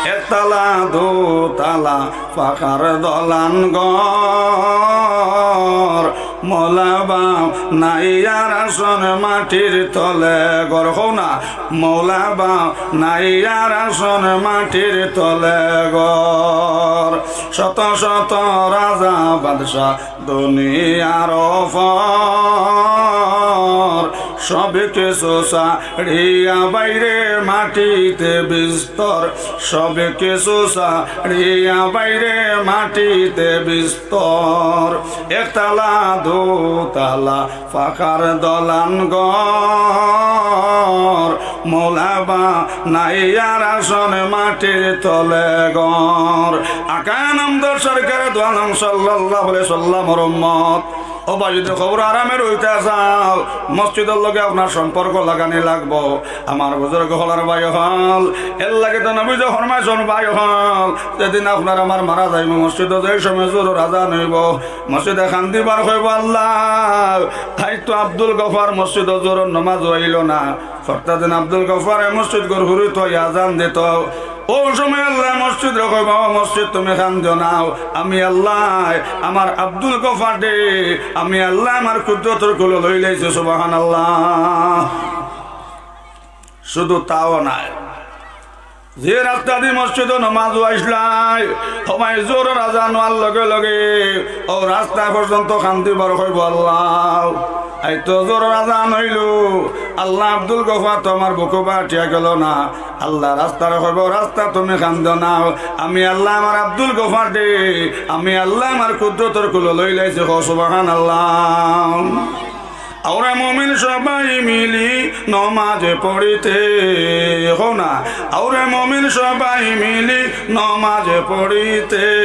একতলা, দুতলা, পাকার দলান ঘর, মওলা বানাইয়া রাখছইন মাটির তলে ঘর। কও না, মওলা বানাইয়া রাখছইন মাটির তলে ঘর। শত শত রাজা বাদশা দুনিয়ার অফর, সব কিছু ছাড়িয়া বাইরে মাটিতে বিস্তর, সব কিছু ছাড়িয়া বাইরে মাটিতে বিস্তর। একতলা, দুতলা, পাকার দলান ঘর, মওলা বানাইয়া রাখছইন মাটির তলে ঘর। আকায়ে নামদার সরকারে দু আলম সাল্লাল্লাহু আলাইহি সাল্লামর উম্মত। ও ভাই, যুদি কবর আরামে রইতা চাও, মসজিদর লগে আপনার সম্পর্ক লাগানি লাগবো। আমার বুজুর্গ অকল আর ভাই অকল, এরলাগি তো নবীজি ফরমাইছইন, ভাই অকল, যেদিন আপনার আমার মারা যাইমু, মসজিদো যেই সময় জোহরর আজান অইবো, মসজিদে কান্দি বার কইবো, "আল্লাহ, আইজ তো আব্দুল গফার মসজিদো জোহরর নমাজো আইলো না।" পরতা দিন আব্দুল গফারে মসজিদ ঘর হুরুত অইয়া আজান দিতো। অউ সময় আল্লায় মসজিদরে কইবা, "ও মসজিদ, তুমি কান্দিও না, আমি আল্লায় আমার আব্দুল গফাররে, আমি আল্লায় আমার কুদরতর কুলো লইলাইছি।" সুবহানাল্লাহ। শুধু তাও নায়, যে রাস্তাদি মসজিদো নমাজো আইছলায়, সবাই জোহরর আজান অওয়ার লগে লগে অউ রাস্তা পর্যন্ত কান্দি বার কইবো, "আল্লাহ, আইজ তো জোহরর আজান অইলো, আল্লাহ, আব্দুল গফার তো আমার বুকো বাটিয়া গেলো না।" আল্লায় রাস্তারে কইবো, "রাস্তা, তুমি কান্দিও না, আমি আল্লায় আমার আব্দুল গফাররে, আমি আল্লায় আমার কুদরতর কুলো লইলাইছি।" কও সুবহানাল্লাহ। আওরে মুমিন সবাই মিলি নমাজ পড়িতে, কও না, আওরে মুমিন সবাই মিলি নমাজ পড়িতে,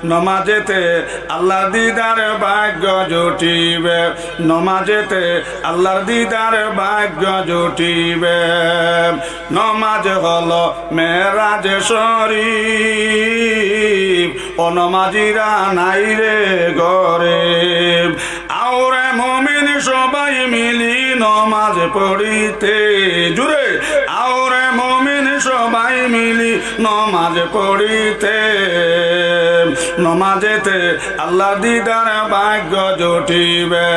নমাজেতে আল্লার দিদার ভাগ্য জুটিবে, নমাজেতে আল্লার দিদার ভাগ্য জুটিবে। নমাজ হলো মেরাজ শরীফ, অনমাজিরা নাই রে গরিব। আওরে মুমিন সবাই মিলি নমাজ পড়িতে, জুরে, আওরে মুমিন সবাই মিলি নমাজ পড়িতে, নমাজেতে আল্লার দিদার ভাগ্য জুটিবে।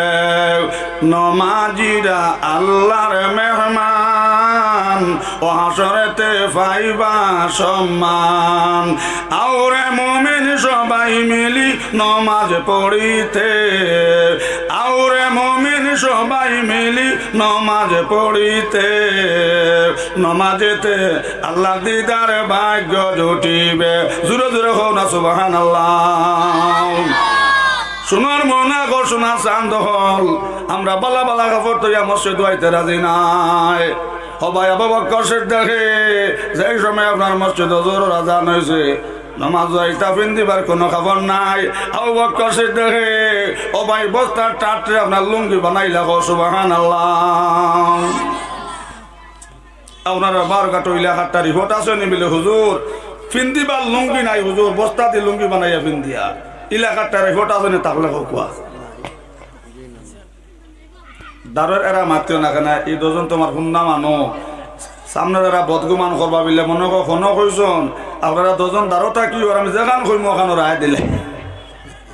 নমাজিরা আল্লার মেহমান, অউ হাশরেতে পাইবা সম্মান। আওরে মুমিন সবাই মিলি নমাজ পড়িতে, আওরে মুমিন সবাই মিলি নমাজ পড়িতে, নমাজেতে আল্লার দিদার ভাগ্য জুটিবে। জুরে জুরে কও না সুবহানাল্লাহ। সোনার ময়না অকল, সোনার চান্দ অকল, আমরা বালা বালা কাপড় থইয়া মসজিদো আইতে রাজি নায়। ও ভাই, আবু বকর সিদ্দিকে যেই সময় আপনার মসজিদো জোহরর আজান অইছে, নমাজো আইতা, পিন্দিবার কুনু কাপড় নাই। আবু বকর সিদ্দিকে, ও ভাই, বস্তার টাটরে আপনার লুঙ্গি বানাইলা। কও সুবহানাল্লাহ। আপনারা বারঘাট অইলা, হাট্টা রিপোর্ট আছে নি? বলে, "হুজুর, ফিন্দিবার লুঙ্গি নাই হুজুর, বস্তাদি লুঙ্গি বানাইয়া ফিন্দিয়ার। ইলাকার টা রিপোর্ট আছে নি, তাহলে কউক্কা। দারর এরা মাতিও না কেনে, ই দুইজন তুমার হুন্না মানুষ। সামনর এরা বদগুমান করবা বিলে মনো কয় ফোনো কইছইন, আপনারা দুইজন দারো থাকিও, আর আমি যেখান কইমু অখান রায় দিলে।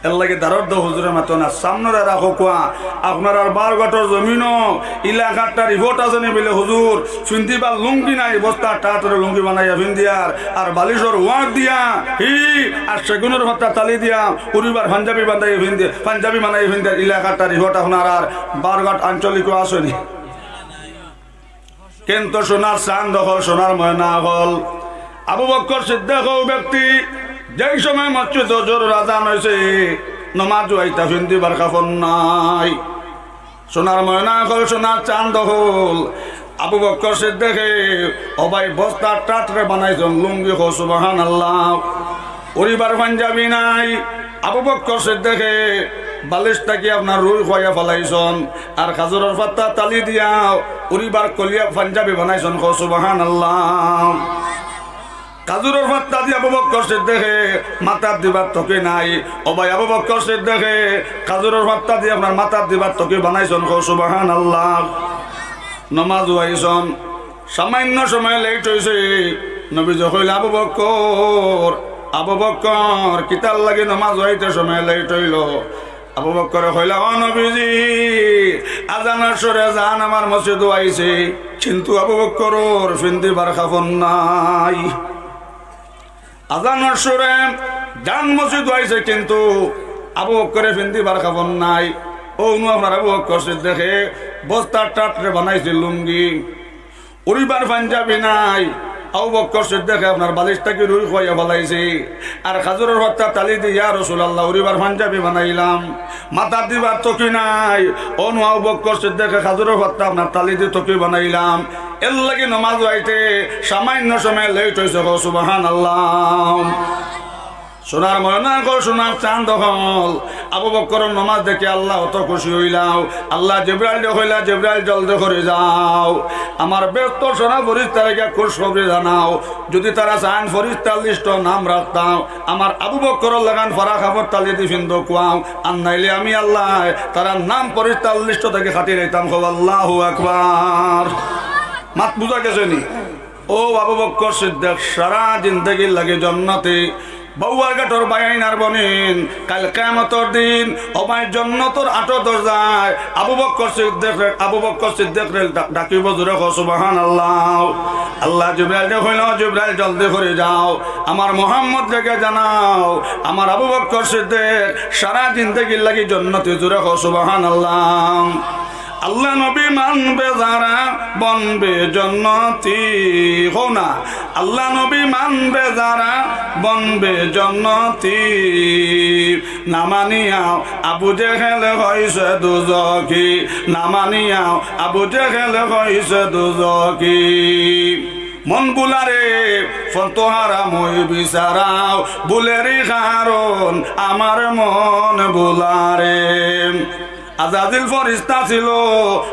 এরলাগি দারর দো হুজুরে মাতো না, সামনর এরা কউক্কা, আপনারার বারঘাটর জমিনো ইলাকার টা রিপোর্ট আছে নি বিলে হুজুর, ফিন্দিবার লুঙ্গি নাই, বস্তার টাটরে লুঙ্গি বানাইয়া ফিন্দিয়ার, আর বালিশর ওয়ার দিয়া, হি, আর সেগুনর পাত্তা তালি দিয়া, উড়িবার পাঞ্জাবি বানাইয়া ফিন্দিয়ার, পাঞ্জাবি বানাইয়া ফিন্দিয়ার, ইলাকার টা রিপোর্ট আপনারার বারঘাট আঞ্চলিকো আছে নি। কিন্তু সোনার চান্দ অকল, সোনার ময়না অকল, আবু বক্কর সিদ্দিক অউ ব্যক্তি, যেই সময় মসজিদো জোহরর আজান অইছে, নমাজো আইতা ফিন্দিবার কাপড় নাই। সোনার ময়না অকল, সোনার চান্দ অকল, আবু বক্কর সিদ্দিকে, ও ভাই, বস্তার টাটরে বানাইছইন লুঙ্গি, কও সুবহানাল্লাহ। উড়িবার পাঞ্জাবি নাই, আবু বক্কর সিদ্দিকে বালিশ থাকি আপনার রুই খুয়াইয়া ফালাইছইন, আর খাজুরর পাত্তা তালি দিয়া উড়িবার কলিয়া পাঞ্জাবি বানাইছইন, কও সুবহানাল্লাহ। খাজুরর পাত্তা দিয়া আবু বক্কর সিদ্দিকে মাথাত দিবার তকি নাই। ও ভাই, আবু বক্কর সিদ্দিকে খাজুরর পাত্তা দিয়া আপনার মাথাত দিবার তকি বানাইছইন, কও সুবহানাল্লাহ। নমাজো আইছইন, সামান্য সময় লেট অইছে। নবীজি কইলা, "আবু বক্কর, আবু বক্কর, কিতার লাগি নমাজো আইতে সময় লেট অইলো?" আবু বক্করে কইলা, "ও নবীজি, আজানর সুরে জান আমার মসজিদো আইছে, কিন্তু আবু বক্করর ফিন্দিবার কাপড় নাই।" আজানর সুরে জান মসজিদো আইছে, কিন্তু আবু বক্করে ফিন্দিবার কাপড় নাই। অউ নু আপনার আবু বক্কর সিদ্দিকে বস্তার টাটরে বানাইছে লুঙ্গি। উড়িবার পাঞ্জাবি নাই। আবু বক্কর সিদ্দিকে আপনার বালিশ থাকি রুই খুয়াইয়া ফালাইছে। আর খাজুরর পাত্তা তালি দি, "ইয়া রাসুলাল্লাহ, উড়িবার পাঞ্জাবি বানাইলাম, মাথাত দিবার তকি নাই।" অউ নু আবু বক্কর সিদ্দিকে খাজুরর পাত্তা আপনার তালি দি তকি বানাইলাম। এরলাগি নমাজো আইতে সামান্য সময় লেট অইছে, কও সুবহানাল্লাহ। সোনার ময়না অকল, সোনার চান্দ অকল, আবু বক্করর নমাজ দেখি আল্লাহ অত খুশি অইলা। আল্লায় জিব্রাইলরে কইলা, "জিব্রাইল, জলদি করি যাও, আমার বেহেস্তর সারা ফিরিস্তারে গিয়া খুশখবরি জানাও। যুদি তারা চাইন ফিরিস্তার লিস্টো নাম রাখতাম, আমার আবু বক্করর লাখান ফাড়া কাপড় তালি দি ফিন্দো খুয়াও, আর নাইলে আমি আল্লায় তারার নাম ফিরিস্তার লিস্টো থাকি কাটি লাইতাম।" কও আল্লাহু আকবার। মাত বুঝা গেছে নি? অউ আবু বক্কর সিদ্দিক সারা জিন্দেগির লাগি জন্নতি। বউয়ারঘাটর ভাইয়াইন আর বইনাইন, কাইল কিয়ামতর দিন ও ভাই জন্নতর আটো দরজায় আবু বক্কর সিদ্দিকরে, আবু বক্কর সিদ্দিকরে ডা-, ডাকিবো, জোরে কও সুবহানাল্লাহ। আল্লায় জিব্রাইলরে কইলা, "জিব্রাইল, জলদি করি যাও, আমার মুহাম্মদরে গিয়া জানাও, আমার আবু বক্কর সিদ্দিক সারা জিন্দেগির লাগি জন্নতি।" জোরে কও সুবহানাল্লাহ। আল্লার নবী মানবে যারা বনবে জন্নতি। কও না, আল্লার নবী মানবে যারা বনবে জন্নতি। না মানিয়াও আবু জেহেল হইছে দুজখি, না মানিয়াও আবু জেহেল হইছে দুজখি। মন ভুলারে, ফন্তহারা মই বিচারাও, ভুলেরই কারণ আমার মন ভুলারে। আজাজিল ফিরিস্তা ছিল,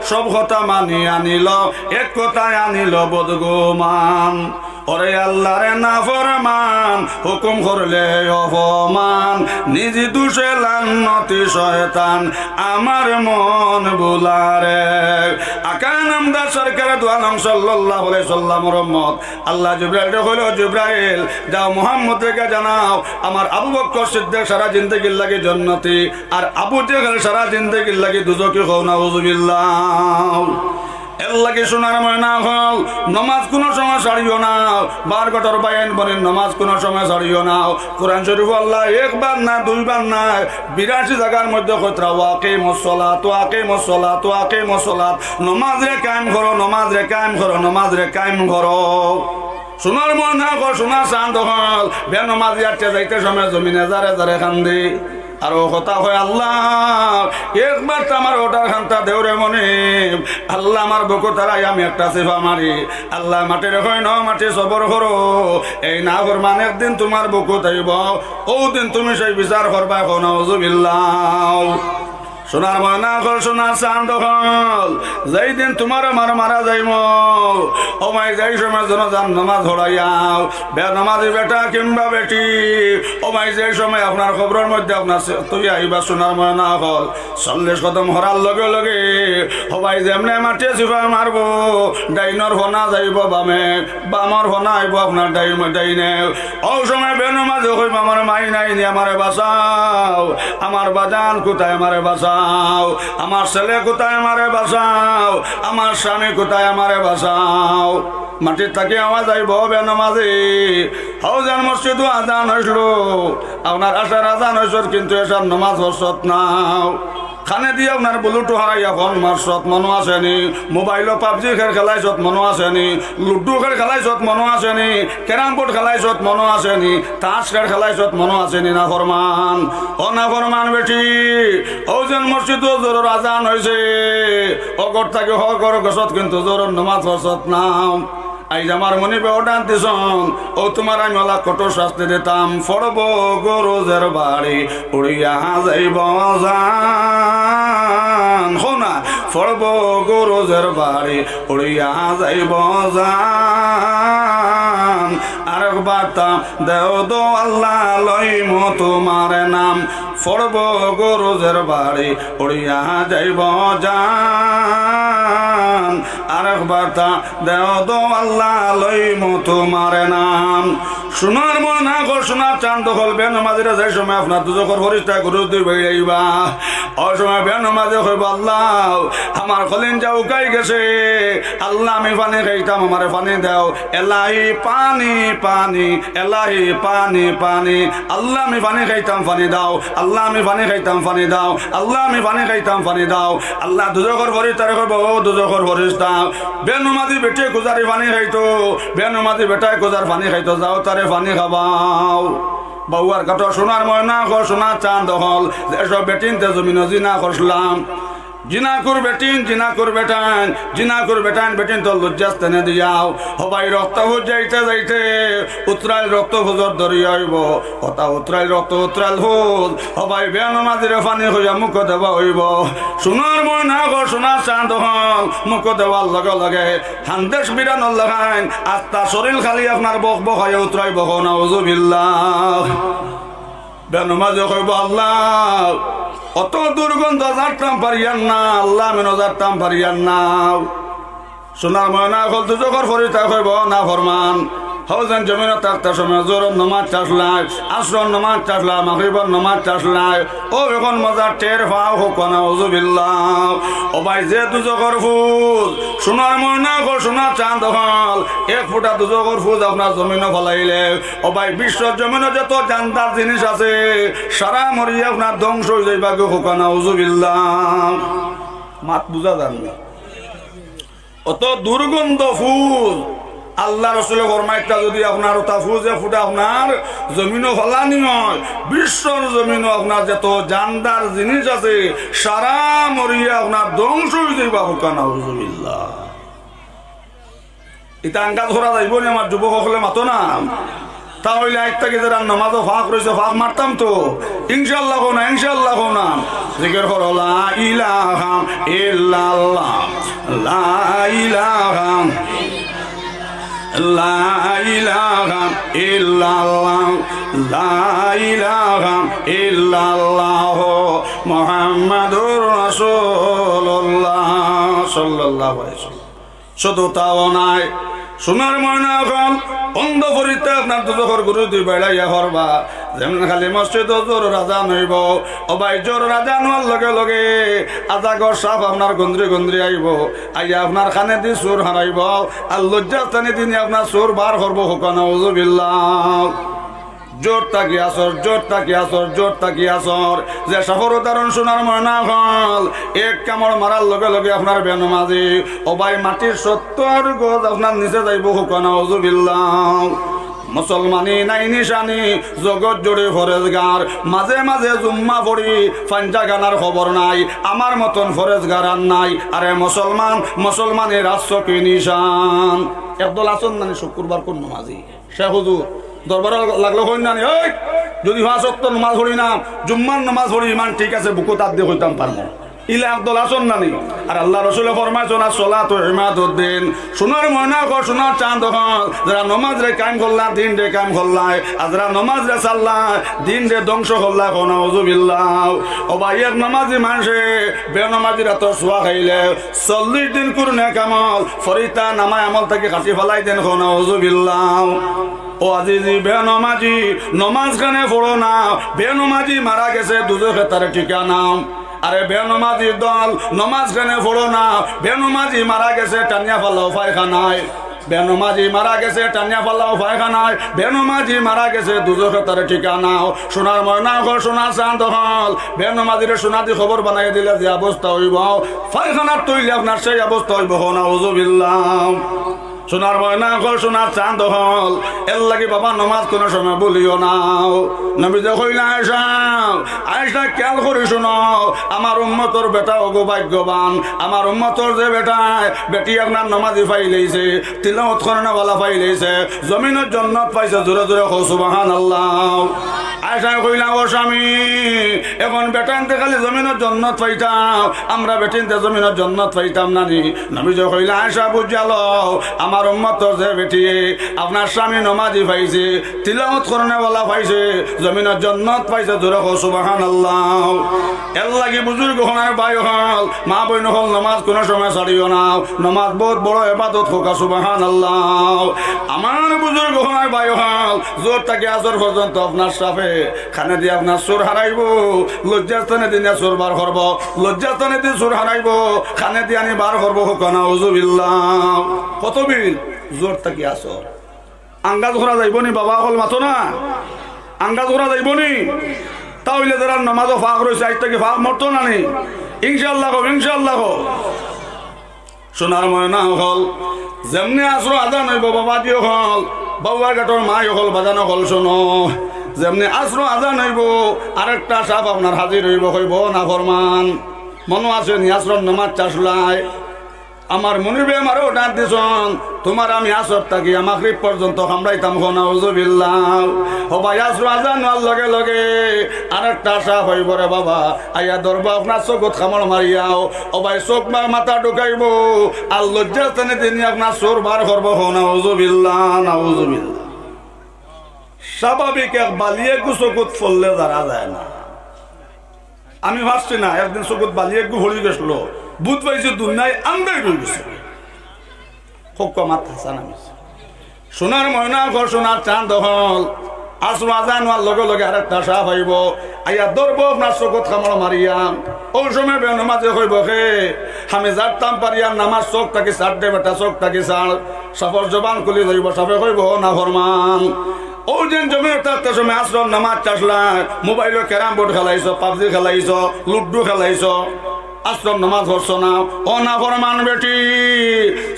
সব কথা মানিয়া নিল, এক কথায় আনিল বদগুমান। ওরে আল্লারে নাফরমান, হুকুম করলে অপমান, নিজ দোষে লান্নতি শয়তান, আমার মন ভুলারে। আকা নামদার সরকার দু আলম সাল্লাল্লাহু আলাইহি সাল্লামর উম্মত। আল্লায় জিব্রাইলরে কইল, "জিব্রাইল, যাও মুহাম্মদরে গিয়া জানাও, আমার আবু বক্কর সিদ্দিক সারা জিন্দেগির লাগি জন্নতি, আর আবু জেহেল সারা জিন্দেগির লাগি দুজখি।" কও নাউজুবিল্লাহ। এরলাগি সোনার ময়না অকল, নমাজ কুনু সময় ছাড়িও না। বারঘাটর ভাইয়াইন বইনাইন, নমাজ কুনু সময় ছাড়িও না। কোরআন শরীফো আল্লায় একবার না, দুইবার না, বিরাশি জাগার মধ্যে কইতরা, "ওয়া আকিমুস সালাত, ওয়া আকিমুস সালাত, ওয়া আকিমুস সালাত।" নমাজরে কায়েম করো, নমাজরে কায়েম করো, নমাজরে কায়েম করো। সোনার ময়না অকল, সোনার চান্দ অকল, বেনমাজি আটকে যাইতে সময় জমিনে জারে জারে কান্দে। আর অউ কথা কয়, "আল্লাহ, একবার তো আমার অটার খান্তা দেও রে মনিব। আল্লাহ, আমার বুকো তারাই আমি একটা চিপা মারি।" আল্লায় মাটিরে কইন, "ও মাটি, সবর করো, এই নাফরমান একদিন তুমার বুকুত আইবো, অউ দিন তুমি সেই বিচার করবায়।" কও নাউজুবিল্লাহ। সোনার ময়না অকল, সোনার চান্দ অকল, যেই দিন তুমার আমার মারা যাইমু, ও ভাই, যেই সময় জানাজার নামাজ পড়াইয়াও, বেনমাজি বেটা কিংবা বেটি, ও ভাই, যেই সময় আপনার কবরর মধ্যে আপনার সে-, তুই আইবা সোনার ময়না অকল, চল্লিশ কদম হরার লগে লগে, ও ভাই, যেমনে মাটিয়ে চিপা মারবো, ডাইনর ফনা যাইবো বামে, বামর ফনা আইবো আপনার ডাইন-, ডাইনে। ও সময় বেনমাজি কইবা, "আমার মাই নাই নি, আমারে বাঁচাও, আমার বাজান কোথায়, আমারে বাঁচাও, আমার ছেলে কোথায়, আমারে বাঁচাও, আমার স্বামী কোথায়, আমারে বাঁচাও।" মাটির থাকি আওয়াজ আইবো, "বেনমাজি, হউজান মসজিদো আজান হইছিল, আপনার আশার আজান হইছত, কিন্তু এশার নামাজ পড়ছত নাও।" কানে দিয়া আপনার বুলুটু হারাইয়া ফোন মারছত, মনো আছে নি? মোবাইলো পাবজি খেল খেলাইছত, মনো আছে নি? লুডু খেল খেলাইছত, মনো আছে নি? ক্যারাম বোর্ড খেলাইছত, মনো আছে নি? তাস খেল খেলাইছত, মনো আছে নি? নাফরমান, ও নাফরমান বেটি, হউজান মসজিদো জোহরর আজান হইছে, ও ঘর থাকি হ ঘর গেছত, কিন্তু জোহরর নামাজ পড়ছত নাও। আইজ আমার মনিবে অর্ডার দিছইন, ও তুমার আমি অলা কঠোর শাস্তি দিতাম। পড়বো গরুজের বাড়ি, উড়িয়া যাইবো জান। হো না, পড়বো গরুজের বাড়ি, উড়িয়া যাইবো জান। আরেকবার তা দেও দো আল্লাহ, লইমু তুমার নাম। পড়বো গরুজের বাড়ি, উড়িয়া যাইবো জান। আরেকবার তা দেও দো আল্লাহ, লইমু তুমার নাম। সোনার ময়না অকল, সোনার চান্দ অকল, বেনমাজিরে যে সময় আপনার দুজখর ফিরিস্তায় গুরুত ধরি বাইড়াইবা, ও সময় বেনমাজি কইবো, "আল্লাহ, আমার কলিজা হুকাই গেছে, আল্লাহ, আমি পানি খাইতাম, আমারে পানি দেও।" এলাহি পানি, পানি, এলাহি পানি, পানি। আল্লাহ, আমি পানি খাইতাম, পানি দাও। আল্লাহ, আমি পানি খাইতাম, পানি দাও। আল্লাহ, আমি পানি খাইতাম, পানি দাও। আল্লাহ দুজখর ফিরিস্তারে কইবো, "ও দুজখর ফিরিস্তা, বেনমাজি বেটিয়ে কুজারি পানি খাইতো, বেনমাজি বেটায় কুজার পানি খাইতো, যাও তারে পানি খাবাও।" বাউয়ার ঘাটো সোনার ময়না অকল, সোনার চান্দ অকল, যেসব বেটিন্তে জমিনো জিনা করছিলাম, জিনাকুর বেটিন, জিনাকুর বেটাইন, জিনাকুর বেটাইন, বেটিন তো লজ্জাস্থানে দিয়াও। ও ভাই, রক্ত ফুজ যাইতে যাইতে উতরাইল রক্ত ফুজর দরিয়া অইবো। ওটা উতরাইল রক্ত, উতরাইল ফুজ। ও ভাই, বেনমাজিরে পানি কইয়া মুখো দেওয়া অইবো। সোনার ময়না অকল, সোনার চান্দ অকল, মুখো দেওয়ার লগে লগে হান্দেশ বিরানোর লাখান আস্তা শরীর খালি আপনার বক বক অইয়া উতরাইবো, কও নাউজুবিল্লাহ। বেনমাজি কইবো, "আল্লাহ, অত দুর্গন্ধ জারতাম পারিয়ার না, আল্লাহ, আমি নজারতাম পারিয়ার না।" সোনার ময়না অকল দুজখর ফিরিস্তায় কইবো, "নাফরমান, হউজান জমিনো থাকতে সময় জোহরর নমাজ চাছলায়, আসরর নমাজ চাছলায়, মাগরিবর নমাজ চাছলায়, ও অখন মজা টের পাও, কও নাউজুবিল্লাহ।" ও ভাই, যে দুজখর ফুজ, সোনার ময়না অকল, সোনার চান্দ অকল, এক ফুটা দুজখর ফুজ আপনার জমিনো ফালাইলে, ও ভাই, বিশ্বর জমিনো যত জানদার জিনিস আছে, সারা মরিয়া আপনার ধ্বংস অইযাইবা গো, কও নাউজুবিল্লাহ। মাত বুঝা যার নি? অত দুর্গন্ধ ফুজ। আল্লাহ রসুলে ফরমাইতা, যদি আপনার ওটা ফুজে ফুটা আপনার জমিনো ফালানি অয়, বিশ্বর জমিনো আপনার যত জানদার জিনিস আছে, সারা মরিয়া আপনার ধ্বংস অইযাইবা, কও নাউজুবিল্লাহ। ইতা আন্দাজ করা যাইবো নি আমার যুবক অকলে? মাতো না। তা অইলে আইজ থাকি যারা নমাজো ফাঁক রইছে, ফাঁক মারতাম তো। ইনশাআল্লাহ কও না, ইনশাআল্লাহ কও না। জিকির করো, লা ইলাহা ইল্লাল্লাহ, লা ইলাহা, লা ইলাহা ইল্লাল্লাহ, লা ইলাহা ইল্লাল্লাহ, মুহাম্মাদুর রাসূলুল্লাহ সাল্লাল্লাহু আলাইহি ওয়াসাল্লাম। শুধু তাও নায়, সোনার ময়না অকল, অন্ধ ফিরিস্তায় আপনার দুজখর গুরুত ধরি বাইড়াইয়া ফরবা, যেমনে খালি মসজিদো জোহরর আজান অইবো, ও ভাই, জোহরর আজান অওয়ার লগে লগে আজাগর সাপ আপনার গন্দ্রি গন্দ্রি আইবো, আইয়া আপনার কানেদি সুর হারাইবো, আর লজ্জাস্থানেদি নি আপনার সুর বার করবো, কও নাউজুবিল্লাহ। জোহর থাকি আসর, জোহর থাকি আসর, জোহর থাকি আসর। যে সাপর উদাহরণ সোনার ময়না অকল, এক কামড় মারার লগে লগে আপনার বেনমাজি, ও ভাই, মাটির সত্তর গজ আপনার নিচে যাইবো, কও নাউজুবিল্লাহ। মুসলমানি নাই নিশানি, জগৎ জুড়ে ফরেজগার, মাঝে মাঝে জুম্মা পড়ি, পাঞ্জাখানার খবর নাই, আমার মতন ফরেজগার আর নাই। আরে মুসলমান, মুসলমানি রাখছো কি নিশান? একদল আছইন নানি শুক্রবার কুন নমাজি? শেখ হুজুর, দরবারো লাগলে কইন নানি, "ওই, যদি পাঁচ ওয়াক্ত নামাজ পড়ি না, জুম্মার নামাজ পড়ি, ইমান ঠিক আছে, বুকো তাত দিয়া কইতাম পারমু। ইলা একদল আছইন না নি? আর আল্লার রসুলে ফরমাইছইন, "আসসালাতু ইমাদুদ্দিন।" সোনার ময়না অকল, সোনার চান্দ অকল, যারা নমাজরে কায়েম করলা, দিনরে কায়েম করলা, আর যারা নমাজরে ছাড়লা, দিনরে ধ্বংস করলা, কও নাউজুবিল্লাহ। ও ভাই, এক নমাজি মানষে বেনমাজির আতর ছোঁয়া খাইলে চল্লিশ দিন কুনু নেক আমল, ফরিস্তা নামায় আমল থাকি কাটি ফালাই দেইন, কও নাউজুবিল্লাহ। ও আজিজি, বেনমাজি, নমাজ কেনে পড়ো না, বেনমাজি মারা গেছে, দুজখে তার ঠিকানা। আরে বেনমাজির দল, নমাজ কেনে পড়ো না, বেনমাজি মারা গেছে, টানিয়া ফালাও পায়খানায়। বেনমাজি মারা গেছে, টানিয়া ফালাও পায়খানায়, বেনমাজি মারা গেছে, দুজখে তার ঠিকানা। সোনার ময়না অকল, সোনার চান্দ অকল, বেনমাজিরে সোনাদি কবর বানাই দিলে যে অবস্থা অইবো, পায়খানাত থইলে আপনার সেই অবস্থা অইবো, কও নাউজুবিল্লাহ। সোনার ময়না অকল, সোনার চান্দ অকল, এর লাগি বাবা নমাজ কুনু সময় ভুলিও না। নবীজি কইলা, "আয়েশা, আয়েশা, খেয়াল করি হুনো, আমার উম্মতর বেটা অগু ভাগ্যবান, আমার উম্মতর যে বেটায়, বেটি আপনার নমাজি পাইলাইছে, তিলাওয়াত করনেওয়ালা পাইলাইছে, জমিনর জন্নত পাইছে।" জোরে জোরে কও সুবহানাল্লাহ। আয়েশায় কইলা, "ও স্বামী, অখন বেটাইন্তে খালি জমিনর জন্নত পাইতাম, আমরা বেটিন্তে জমিনর জন্নত পাইতাম না নি?" নবীজি কইলা, "আয়েশা, বুঝিয়া লও, আমার উম্মতর যে বেটিয়ে আপনার স্বামী নমাজি পাইছে, তিলাওয়াত করনেওয়ালা পাইছে, জমিনর জন্নত পাইছে।" জোরে কও সুবহানাল্লাহ। এর লাগি বুজুর্গ অকল, ভাই অকল, মা বইন অকল, নমাজ কুনু সময় ছাড়িও না। নমাজ বউত বড় ইবাদত, কউক্কা সুবহানাল্লাহ। আমার বুজুর্গ অকল, ভাই অকল, জোহর থাকি আসর পর্যন্ত আপনার সাফে কানেদি আপনার সুর হারাইবো, লজ্জাস্থানেদি নিয়া সুর বার করবো, লজ্জাস্থানেদি সুর হারাইবো, কানেদি আনি বার করবো, কউক্কা নাউজুবিল্লাহ। কত বিল? জোহর থাকি আসর। আন্দাজ করা যাইবো নি বাবা অকল, মাতো না? আন্দাজ করা যাইবো নি? তা অইলে যারা নমাজো ফাঁক রইছে, আইজ থাকি ফাঁক মরতো না নি? ইনশাআল্লাহ কও, ইনশাআল্লাহ কও। সোনার ময়না অকল, যেমনে আসরো আজান অইবো, বাবাজি অকল, বাউয়ার ঘাটর মাই অকল, বাজান অকল, হুনো, যেমনে আসরো আজান অইবো, আরেকটা সাফ আপনার হাজির অইবো, কইবো, "নাফরমান।" মনো আছে নি, আসরর নমাজ চাছলায়, আমার মনিবে আমারে অর্ডার দিছইন, "তুমারে আমি আসর থাকি মাগরিব পর্যন্ত কামড়াইতাম।" কও নাউজুবিল্লাহ। ও ভাই, আসরো আজান অওয়ার লগে লগে আরেকটা সাফ অইবো রে বাবা, আইয়া ধরবো আপনার চকুত কামড় মারিয়াও। ও ভাই, চউখ বা মাথা ঢুকাইবো, আর লজ্জাস্থানেদি নি আপনার সুর বার করবো। কও নাউজুবিল্লাহ, নাউজুবিল্লাহ। স্বাভাবিক এক বালি এগু চকুত পড়লে ধরা যায় না। আমি পারছি না, একদিন চকুত বালি এগু পড়ি গেছিল, বুঝ পাইছি দুনিয়ায় আন্দাইর অই গেছে। কউক্কা মাত হাছা না মিছা? সোনার ময়না অকল, সোনার চান্দ অকল, আসরো আজান অওয়ার লগে লগে আরেকটা সাফ আইবো, আইয়া ধরবো আপনার চকুত কামড় মারিয়া। অউ সময় বেনমাজে কইবো, "হে, আমি জানতাম পারিয়ার না, আমার চউখ থাকি ছাড় দে বেটা, চউখ থাকি ছাড়।" সাফর জবান খুলি যাইবো, সাফে কইবো, "ও নাফরমান, অউ দিন জমিনো থাকতে সময় আসরর নমাজ চাছলায়, মোবাইলো ক্যারাম বোর্ড খেলাইছো, পাবজি খেলাইছো, লুডু খেলাইছো, আসরর নমাজ পড়ছো না। ও নাফরমান বেটি,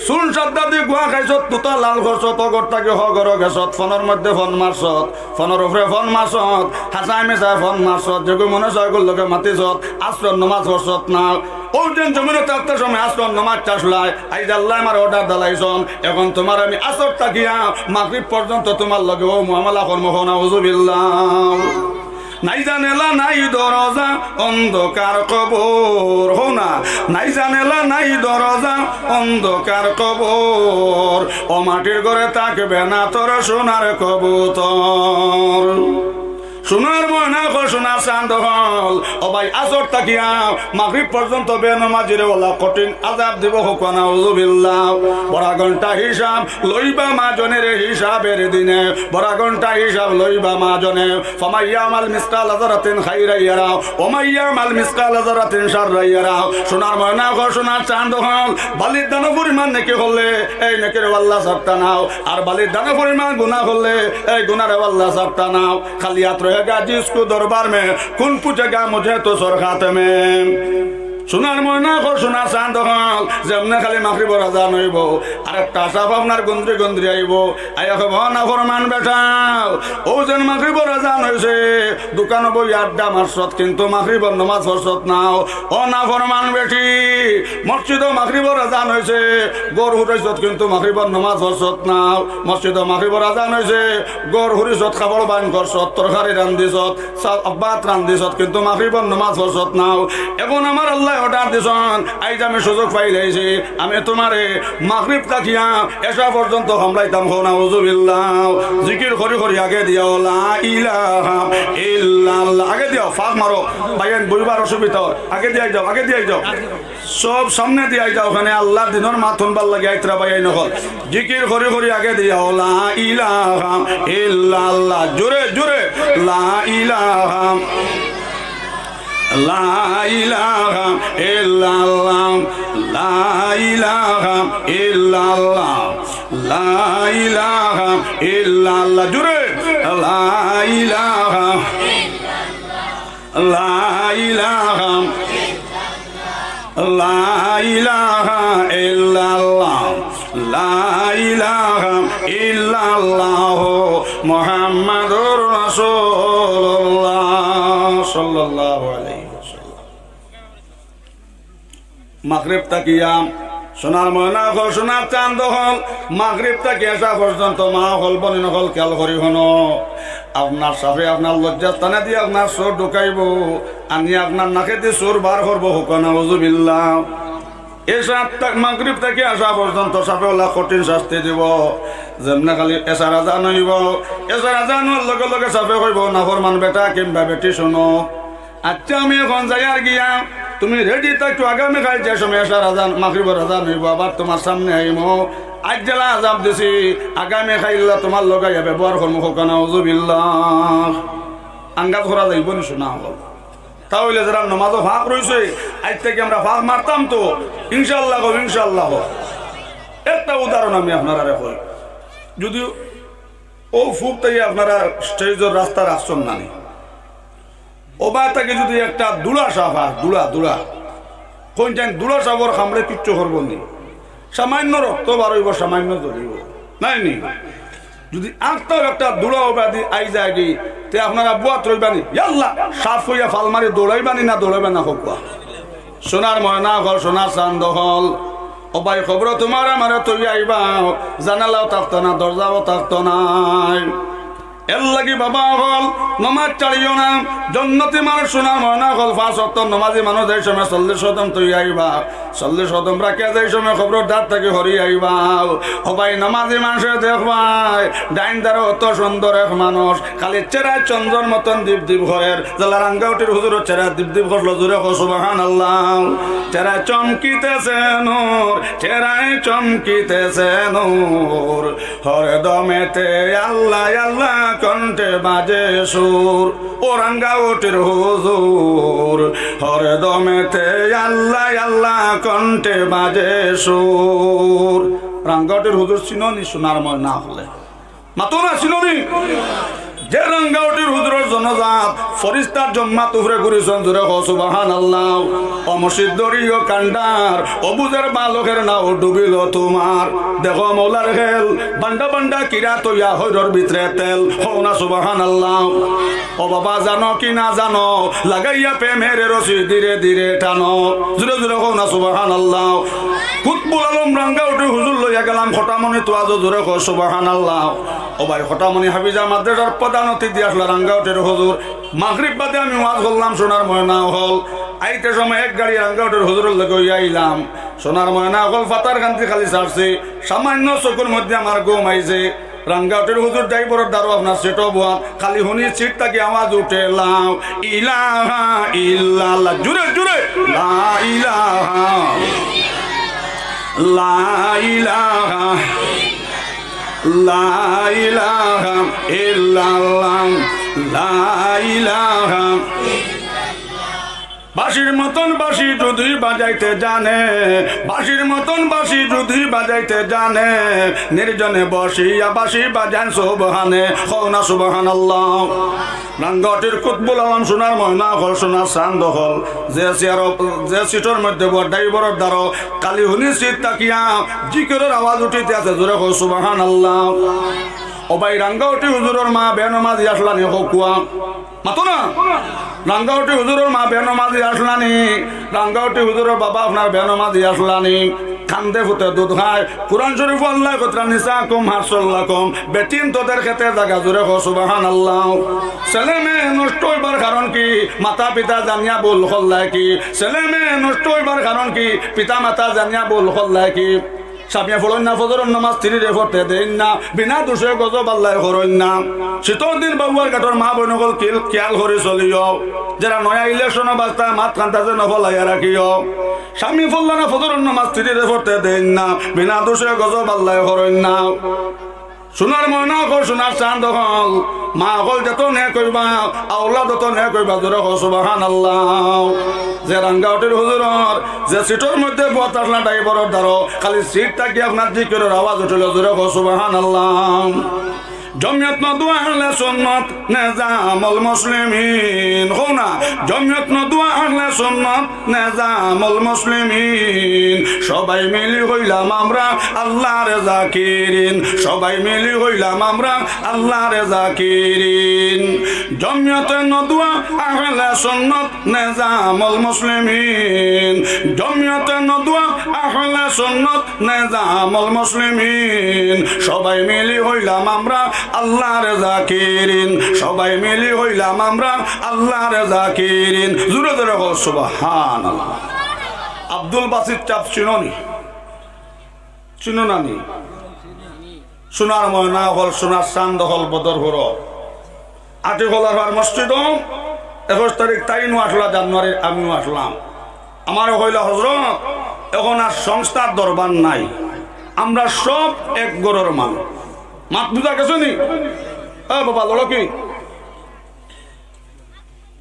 চুন সাদ্দাদি গুয়া খাইছত, তুতা লাল করছত, অউ ঘর থাকি হউ ঘরো গেছত, ফোনর মধ্যে ফোন মারছত, ফোনর উপরে ফোন মারছত, হাছায় মিছায় ফোন মারছত, যেগু মনে চায় অগুর লগে মাতিছত, আসরর নমাজ পড়ছত না। অউ দিন জমিনো থাকতে সময় আসরর নমাজ চাছলায়, আইজ আল্লায় আমারে অর্ডার দিলাইছইন, অখন তুমারে আমি আসর থাকিয়া মাগরিব পর্যন্ত তুমার লগে অউ মুআমালা করমু।" কও নাউজুবিল্লাহ। নাই জানালা নাই দরজা অন্ধকার কবর, কও না, নাই জানালা নাই দরজা অন্ধকার কবর, ও মাটির ঘরে থাকবে না তোর সোনার কবুতর। সোনার ময়না অকল, সোনার চান্দ অকল, ও ভাই, আসর থাকিয়া মাগরিব পর্যন্ত বেনমাজিরে অলা কঠিন আযাব দিবো, কউক্কা নাউজুবিল্লাহ। বারো ঘন্টা হিসাব লইবা মাজনে রে হিসাবের দিনে, বারো ঘন্টা হিসাব লইবা মাজনে। ফামান ইয়ামাল মিসকালা যাররাতিন খাইরান ইয়ারাহু, ওয়া মান ইয়ামাল মিসকালা যাররাতিন শাররান ইয়ারাহু। সোনার ময়না অকল, সোনার চান্দ অকল, বালির দানা পরিমাণ নেকি করলে, এই নেকিরে আল্লায় ছাড়তা নায়, আর বালির দানা পরিমাণ গুনা করলে, এই গুনারে আল্লায় ছাড়তা নায়। খালি হাত রহেগা জিসকো দরবার মে, কুন পুছেগা মুঝে তো সর খাতে মে। সোনার ময়না অকল, সোনার চান্দ অকল, যেমনে খালি মাগরিবর আজান অইবো, আরেকটা সাপ আপনার গন্দ্রি গন্দ্রি আইবো, আইয়া কইবো, "ও নাফরমান বেটা, অউ যেন মাগরিবর আজান অইছে, দোকানো বইয়া আড্ডা মারছত, কিন্তু মাগরিবর নমাজ পড়ছত নাও। ও নাফরমান বেটি, মসজিদো মাগরিবর আজান অইছে, ঘর হুরাইছত, কিন্তু মাগরিবর নমাজ পড়ছত নাও। মসজিদো মাগরিবর আজান অইছে, ঘর হুরিছত, কাপড় বাইন করছত, তরকারি রান্ধিছত, চা-, ভাত রান্ধিছত, কিন্তু মাগরিবর নমাজ পড়ছত নাও। এখন আমার আল্লায় অর্ডার দিছইন, আইজ আমি সুযোগ পাইলাইছি, আমি তুমারে মাগরিব থাকিয়া এশা পর্যন্ত হামলাইতাম।" কও নাউজুবিল্লাহ। জিকির করি করি আগে দিয়াও, "লা ইলাহা ইল্লাল্লাহ।" আগে দিয়াও, ফাঁক মারো। ভাইয়াইন, বইবার অসুবিধা অয়। আগে দিয়াই যাও, আগে দিয়াই যাও। সব সামনে দিয়াই যাও, অখানে আল্লার দিনর মাত হুনবার লাগি আইতরা ভাইয়াইন অকল। জিকির করি করি আগে দিয়াও, "লা ইলাহা ইল্লাল্লাহ।" জোরে, জোরে, "লা ইলাহা, লা ইলাহা ইল্লাল্লাহ, লা ইলাহা ইল্লাল্লাহ, লা ইলাহা ইল্লাল্লাহ।" জোরে, "লা ইলাহা, লা ইলাহা, লা ইলাহা ইল্লাল্লাহ, লা ইলাহা ইল্লাল্লাহ, মুহাম্মাদুর রাসূলুল্লাহ সাল্লাল্লাহু আলাইহি ওয়াসাল্লাম।" মাগরিব থাকিয়া, সোনার ময়না অকল, সোনার চান্দ অকল, মাগরিব থাকিয়া এশা পর্যন্ত মা অকল, বইন অকল, খেয়াল করি হুনো। আপনার সাপে আপনার লজ্জাস্থানে দিয়া আপনার চউর ঢুকাইবো, আনিয়া আপনার নাকেদি চউর বার করবো, কও নাউজুবিল্লাহ। এশা তা-, মাগরিব থাকিয়া এশা পর্যন্ত সাপে অলা কঠিন শাস্তি দিবো। যেমনে খালি এশার আজান অইবো, এশার আজান অওয়ার লগে লগে সাপে কইবো, "নাফরমান বেটা কিংবা বেটি, হুনো, আচ্ছা, আমি এখন যাইয়ার গিয়া, তুমি রেডি থাকো, আগামীকাইল যে সময় এশার আজান, মাগরিবর আজান অইবো, আবার তুমার সামনে আইমু। আইজ যেলা আজাব দিছি, আগামীকাইল তুমার লগে ইয়া ব্যবহার করমু।" কও নাউজুবিল্লাহ। আন্দাজ করা যাইবো নি, সোনা অকল? তা অইলে যেরা নমাজো ফাঁক রইছে, আইজ থাকি আমরা ফাঁক মারতাম তো, ইনশাআল্লাহ কও, ইনশাআল্লাহ কও। একটা উদাহরণ আমি আপনারারে কই, যুদি অউ ফুক থাকি আপনারা স্টেজর রাস্তা রাখছইন না নি, অবায় থাকি যুদি একটা দুলা সাপ আর দুলা, দুলা, কইন চাইন দুলা সাপর কামড়ে কিচ্ছু করবো নি, সামান্য রক্ত বার অইবো, সামান্য জ্বলিবো, নায় নি? যুদি আখতাও একটা দুলা অবায়দি আই যায়গি, তে আপনারা বুয়াত রইবা নি? ইয়াল্লা, সাপ কইয়া ফাল মারি দৌড়াইবা নি না দৌড়াইবা না, কউক্কা? সোনার ময়না অকল, সোনার চান্দ অকল, ও ভাই, কবরো তুমার আমারে থইয়া আইবা, জানালাও থাকতো না, দরজাও থাকতো নায়। এরলাগি বাবা অকল, নমাজ ছাড়িও না। জন্নতি মানুষ, সোনার ময়না অকল, পাঁচ ওয়াক্ত নমাজি মানুষ যেই সময় চল্লিশ কদম থইয়া আইবা, চল্লিশ কদম রাখিয়া যেই সময় কবরর ধার থাকি হরি আইবা, ও ভাই, নমাজি মানষে দেখবায়, ডাইন ধারো অত সুন্দর এক মানুষ, খালি চেরায় চন্দ্রর মতন দীপ দীপ করের। যেলা রাঙ্গাউটির হুজুরর চেরায় দীপ দীপ করলো, জোরে কও সুবহানাল্লাহ। চেরায় চমকিতেছে নূর, চেরায় চমকিতেছে নূর, হরদমেতে আল্লাহ আল্লাহ কণ্ঠে বাজে সুর। ও রাঙ্গাউটির হুজুর, হরদমেতে আল্লাহ আল্লাহ কণ্ঠে বাজে সুর। রাঙ্গাউটির হুজুর চিনো নি, সোনার ময়না অকলে? মাতো না, চিনো নি? যে রাঙ্গাউটির হুজুরর জনাজাত ফিরিস্তার জমাত উপরে ঘুরিছইন, জোরে কও সুবহানাল্লাহ। ও মুর্শিদর ই কান্ডার, ও বুঝের বালকের নাও ডুবিল তুমার। দেখো মৌলার খেল, বান্ডা বান্ডা কিরা তৈয়া হইরর ভিতরে তেল, কও না সুবহানাল্লাহ। ও বাবা, জানো কি না জানো, লাগাইয়া প্রেমের রশি ধীরে ধীরে টানো, জোরে জোরে কও না সুবহানাল্লাহ। কুতবুল আলম রাঙ্গাউটির হুজুর লইয়া গেলাম কটামনি তোয়াজো, জোরে কও সুবহানাল্লাহ। ও ভাই, কটামনি হাফিজিয়া মাদ্রাসার প্রধান অতিথি আসলা রাঙ্গাউটির হুজুর। মাগরিব বাদে আমি ওয়াজ করলাম, সোনার ময়না অকল। আইতে সময় এক গাড়ি রাঙ্গাউটির হুজুরর লগে অইয়া আইলাম। সোনার ময়না অকল পাথারকান্দি খালি ছাড়ছি, সামান্য চকুর মধ্যে আমার ঘুম আইছে। রাঙ্গাউটির হুজুর ড্রাইভারর ধারো আপনার সিটো বওয়াত, খালি হুনি সিট থাকি আওয়াজ উঠে, লা ইলাহা ইল্লাল্লাহ, জোরে জোরে, লা ইলাহা, লা ইলাহা, লা ইলাহা ইল্লাল্লাহ, লা ইলাহা। বাঁশির মতন বাঁশি যদি বাজাইতে জানে, বাঁশির মতন বাঁশি যদি বাজাইতে জানে, নির্জনে বসিয়া বাঁশি বাজান সুবহানে, কও না সুবহানাল্লাহ। রাঙ্গাউটির কুতবুল আলম, সোনার ময়না অকল, সোনার চান্দ অকল, যে চেয়ারো, যে সিটর মধ্যে বওয়া ড্রাইভারর দ্বারো, খালি হুনি সিট থাকিয়া জিকিরর আওয়াজ উঠিতে আছে, জোরে কও সুবহানাল্লাহ। ও ভাই, রাঙ্গাউটি হুজুরর মা বেনমাজি আছলানি, কউক্কা। মাতো না? রাঙ্গাউটি হুজুরর মা বেনমাজি আছলানি, রাঙ্গাউটি হুজুরর বাবা আপনার বেনমাজি আছলানি। কান্দে ফুতে দুধ খায়। কোরআন শরীফো আল্লায় কইতরা, "নিসাকুম হারসুল লাকুম।" বেটিন তোদের খেতের জাগা, জোরে কও সুবহানাল্লাহ। ছেলে মেয়ে নষ্ট অইবার কারণ কি? মাতা পিতা জানিয়া ভুল করলায় কি? ছেলে মেয়ে নষ্ট অইবার কারণ কি? পিতা মাতা জানিয়া ভুল করলায় কি? স্বামীয়ে পড়ইন না ফজরর নমাজ, স্ত্রীরে পড়তে দেইন না, বিনা দোষে গজব আল্লায় করইন না। শীতর দিন বাবুয়ার ঘাটর মা বইন অকল কিল-, খিয়াল করি চলিও। যেরা নয়া ইলেকশনো বাঁচতায়, মাত কান্তা যেন ফলাইয়া রাখিও। স্বামী পড়লা না ফজরর নমাজ, স্ত্রীরে পড়তে দেইন না, বিনা দোষে গজব আল্লায় করইন না। সোনার ময়না অকল, সোনার চান্দ অকল, মা অকল যত নেক অইবা, আওলাদ অত নেক অইবা, জোরে কও সুবহানাল্লাহ। যে রাঙ্গাউটির হুজুরর, যে সিটর মধ্যে বওয়া আছলা ড্রাইভারর দ্বারো, খালি সিট থাকি আপনার জিকিরর আওয়াজ উঠিলো, জোরে কও সুবহানাল্লাহ। জমিয়ত নদওয়া আহলে সুন্নাত নিজামুল মুসলিমিন, কও না, জমিয়ত নদওয়া আহলে সুন্নাত নিজামুল মুসলিমিন, সবাই মিলি হইলাম আমরা আল্লাহর জাকিরিন, সবাই মিলি হইলাম আমরা আল্লাহর জাকিরিন। জমিয়তে নদওয়া আহলে সুন্নাত নিজামুল মুসলিমিন, জমিয়তে নদওয়া আহলে সুন্নাত নিজামুল মুসলিমিন, সবাই মিলি হইলাম আমরা আল্লাহর জাকিরিন, সবাই মিলি হইলাম আমরা আল্লাহর জাকিরিন। জোরে জোরে কও সুবহানাল্লাহ। আব্দুল বাসিত ছাব চিনো নি? চিনো না নি? সোনার ময়না অকল, সোনার চান্দ অকল, বদরপুরর আটিকলার পার মসজিদো একুশ তারিখ তাইনও আছলা জানুয়ারির, আমিও আছলাম। আমারে কইলা, "হজরত, এখন আর সংস্থার দরবার নাই, আমরা সব এক ঘরর মানুষ।" মাত বুঝা গেছে নি? এ বাবা, লড়ো কি?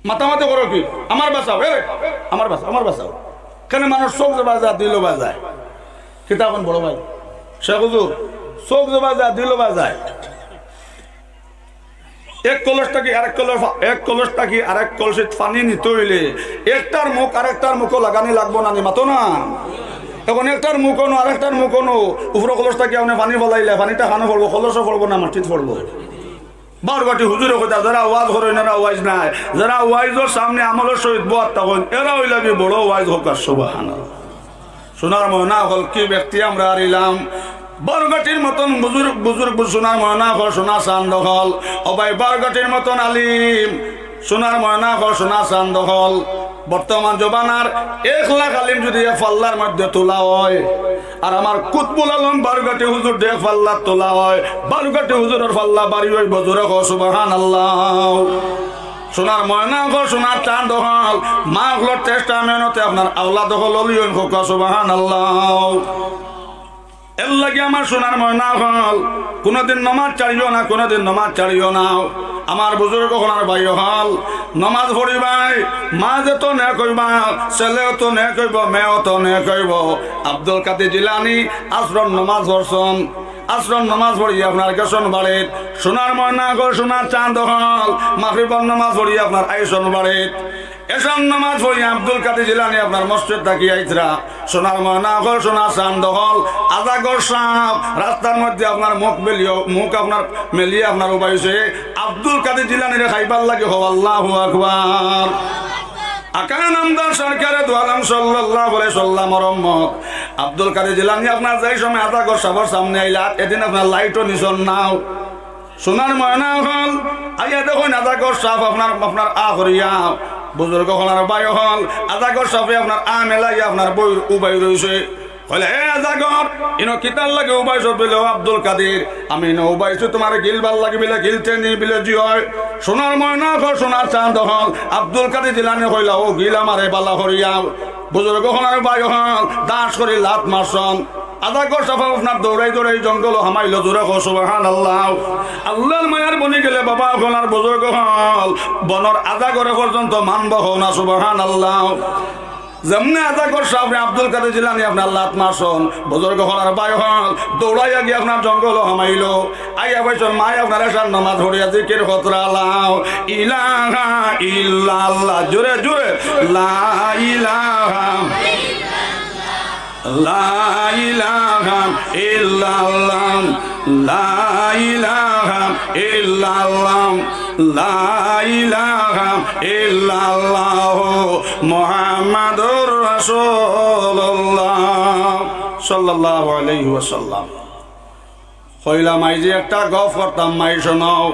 মাতামাতি করো কি? আমার বাঁচাও, এ, আমার বাঁচাও, আমার বাঁচাও। কেনে মানুষ চোখ জবায় যায়, দিলও বায় যায়। কিতা এখন বড় ভাই? শেখ হুজুর, চোখ জবায় যায়, দিলও বায় যায়। এক কলস থাকি আরেক কলস, এক কলস থাকি আরেক কলসিত পানি নিতে অইলে একটার মুখ আরেকটার মুখো লাগানি লাগবো না নি, মাতো না? এখন একটার মুখ অনো, আরেকটার মুখ অনো, উপরো কলস থাকি আপনে পানি ফালাইলে পানিটা কানো পড়বো, কলসো পড়বো না মাটিত পড়বো? বারো বাটি হুজুরে কইতা, যেরা ওয়াজ করইন এরা ওয়াইজ নায়, যেরা ওয়াইজর সামনে আমলর সহিত বওয়াত থাকইন, এরা অইলা গি বড় ওয়াইজ। কউক্কা সুবহানাল্লাহ। সোনার ময়না অকল, কি ব্যক্তি আমরা হারাইলাম। বারো বাটির মতন বুজুর্গ, বুজুর্গ, সোনার ময়না অকল, সোনার চান্দ অকল। ও ভাই, বারো বাটির মতন আলিম, সোনার ময়না অকল, সোনার চান্দ অকল। বর্তমান জমানার এক লাখ আলিম যদি এক পাল্লার মধ্যে তোলা অয়, আর আমার কুতবুল আলম বারো বাটি হুজুর এক পাল্লাত তোলা অয়, বারো বাটি হুজুরর পাল্লা ভারি অইবো, জোরে কও সুবহানাল্লাহ। সোনার ময়না অকল, সোনার চান্দ অকল, মা অকলর চেষ্টা মেহনতে আপনার আওলাদ অকল অলি অইন, কউক্কা সুবহানাল্লাহ। এরলাগি আমার সোনার ময়না অকল, কুনুদিন নমাজ ছাড়িও না, কুনুদিন নমাজ ছাড়িও না। আমার বুজুর্গ অকল আর ভাই অকল, নমাজ পড়িবায়, মা যত নেক অইবা, ছেলেও তো নেক অইবো, মেয়েও তো নেক অইবো। আব্দুল কাদির জিলানী আসরর নমাজ পড়ছইন, আসরর নমাজ পড়িয়া আপনার গেছইন বাড়িত। সোনার ময়না অকল, সোনার চান্দ অকল, মাগরিবর নমাজ পড়িয়া আপনার আইছইন বাড়িত। এশার নমাজ পড়িয়া আব্দুল কাদির জিলানী আপনার মসজিদ থাকি আইতরা। সোনার ময়না অকল, সোনার চান্দ অকল, আজাগর সাপ রাস্তার মধ্যে আপনার মুখ মেলিও, মুখ আপনার মেলিয়া আপনার উবাইছে। আব্দুল কাদির জিলানীরে খাইবার লাগি কও আল্লাহু আকবার। আকায়ে নামদার সরকারে দু আলম সাল্লাল্লাহু আলাইহি সাল্লামর উম্মত। আব্দুল কাদির জিলানী আপনার যেই সময় আজাগর সাপর সামনে আইলা, এদিন আপনার লাইটও নিছইন নাও। সোনার ময়না অকল, আইয়া দেখইন আজাগর সাপ আপনার, আপনার আ করিয়া। বুজুর্গ অকল আর ভাই অকল, আজাগর সাপে আপনার আ মেলাইয়া আপনার বইর উবাই রইছে। কইলা, "এ আজাগর, ইনো কিতার লাগি উবাইছস?" বলে, "ও আব্দুল কাদির, আমি ইনো উবাইছি তুমারে গিলবার লাগি।" বলে, "গিলতে নি?" বলে, "জি অয়।" সোনার ময়না অকল, সোনার চান্দ অকল, আব্দুল কাদির জিলানী কইলা, "ও গিল আমারে বালা করিয়া।" বুজুর্গ অকল আর ভাই অকল, দাস করি লাত মারছইন। আজাগর সাপ আপনার দৌড়াই দৌড়াই জঙ্গলো হামাইলো, জোরে কও সুবহানাল্লাহ। আল্লার মায়ার বনি গেলে বাবা অকল আর বুজুর্গ অকল, বনর আজাগরে পর্যন্ত মানবো কও না সুবহানাল্লাহ। যেমনে আজাগর সাপরে আব্দুল কাদের জিলানী আপনার লাত মারছইন, বুজুর্গ অকল আর ভাই অকল দৌড়াইয়া গিয়া আপনার জঙ্গলো হামাইলো। আইয়া পাইছইন মায় আপনার এশার নামাজ পড়িয়া জিকির করতরা, লা ইলাহা ইল্লাল্লাহ, জোরে জোরে, লা ইলাহা, লা ইলাহা ইল্লাল্লাহ, লা ইলাহা ইল্লাল্লাহ, লা ইলাহা ইল্লাল্লাহ, মুহাম্মাদুর রাসূলুল্লাহ সাল্লাল্লাহু আলাইহি ওয়াসাল্লাম। কইলা, "মাইজি, একটা গফ করতাম, মাই হুনো,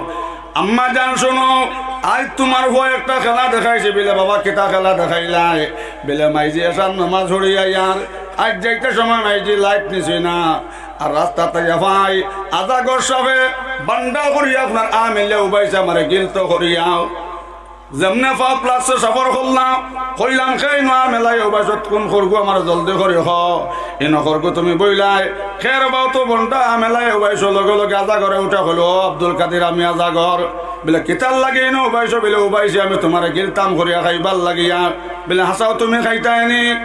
আম্মা জান হুনো, আইজ তুমার পুয়ায় একটা খেলা দেখাইছে।" বিলে, "বাবা, কিতা খেলা দেখাইলায়?" বিলে, "মাইজি, এশার নামাজ পড়িয়া ইয়ার, আইজ যাইতে সময় মাইজি লাইট নিছি না, আর রাস্তাত আইয়া পাই আজাগর সাপে বান্ডা করিয়া আপনার আ মেলিয়া উবাইছে, আমারে গিলতো করিয়া।" যেমনে পাও প্লাস্টার সাফর করলাম, কইলাম, "কে ইনো আ মেলাইয়া উবাইছো, কুন খরগু, আমারে জলদি করি ক। ইনো খরগু তুমি বইলায়, কে রে বাও তো বন্ডা আ মেলাইয়া উবাইছো।" লগে লগে আজাগরে উঠা কইলো, "ও আব্দুল কাদির, আমি আজাগর।" বিলে, "কিতার লাগি ইনো উবাইছো?" বিলে, "উবাইছি আমি তুমারে গিলতাম করিয়া খাইবার লাগিয়া।" বিলে, "হাছাউ তুমি খাইতায় নি?"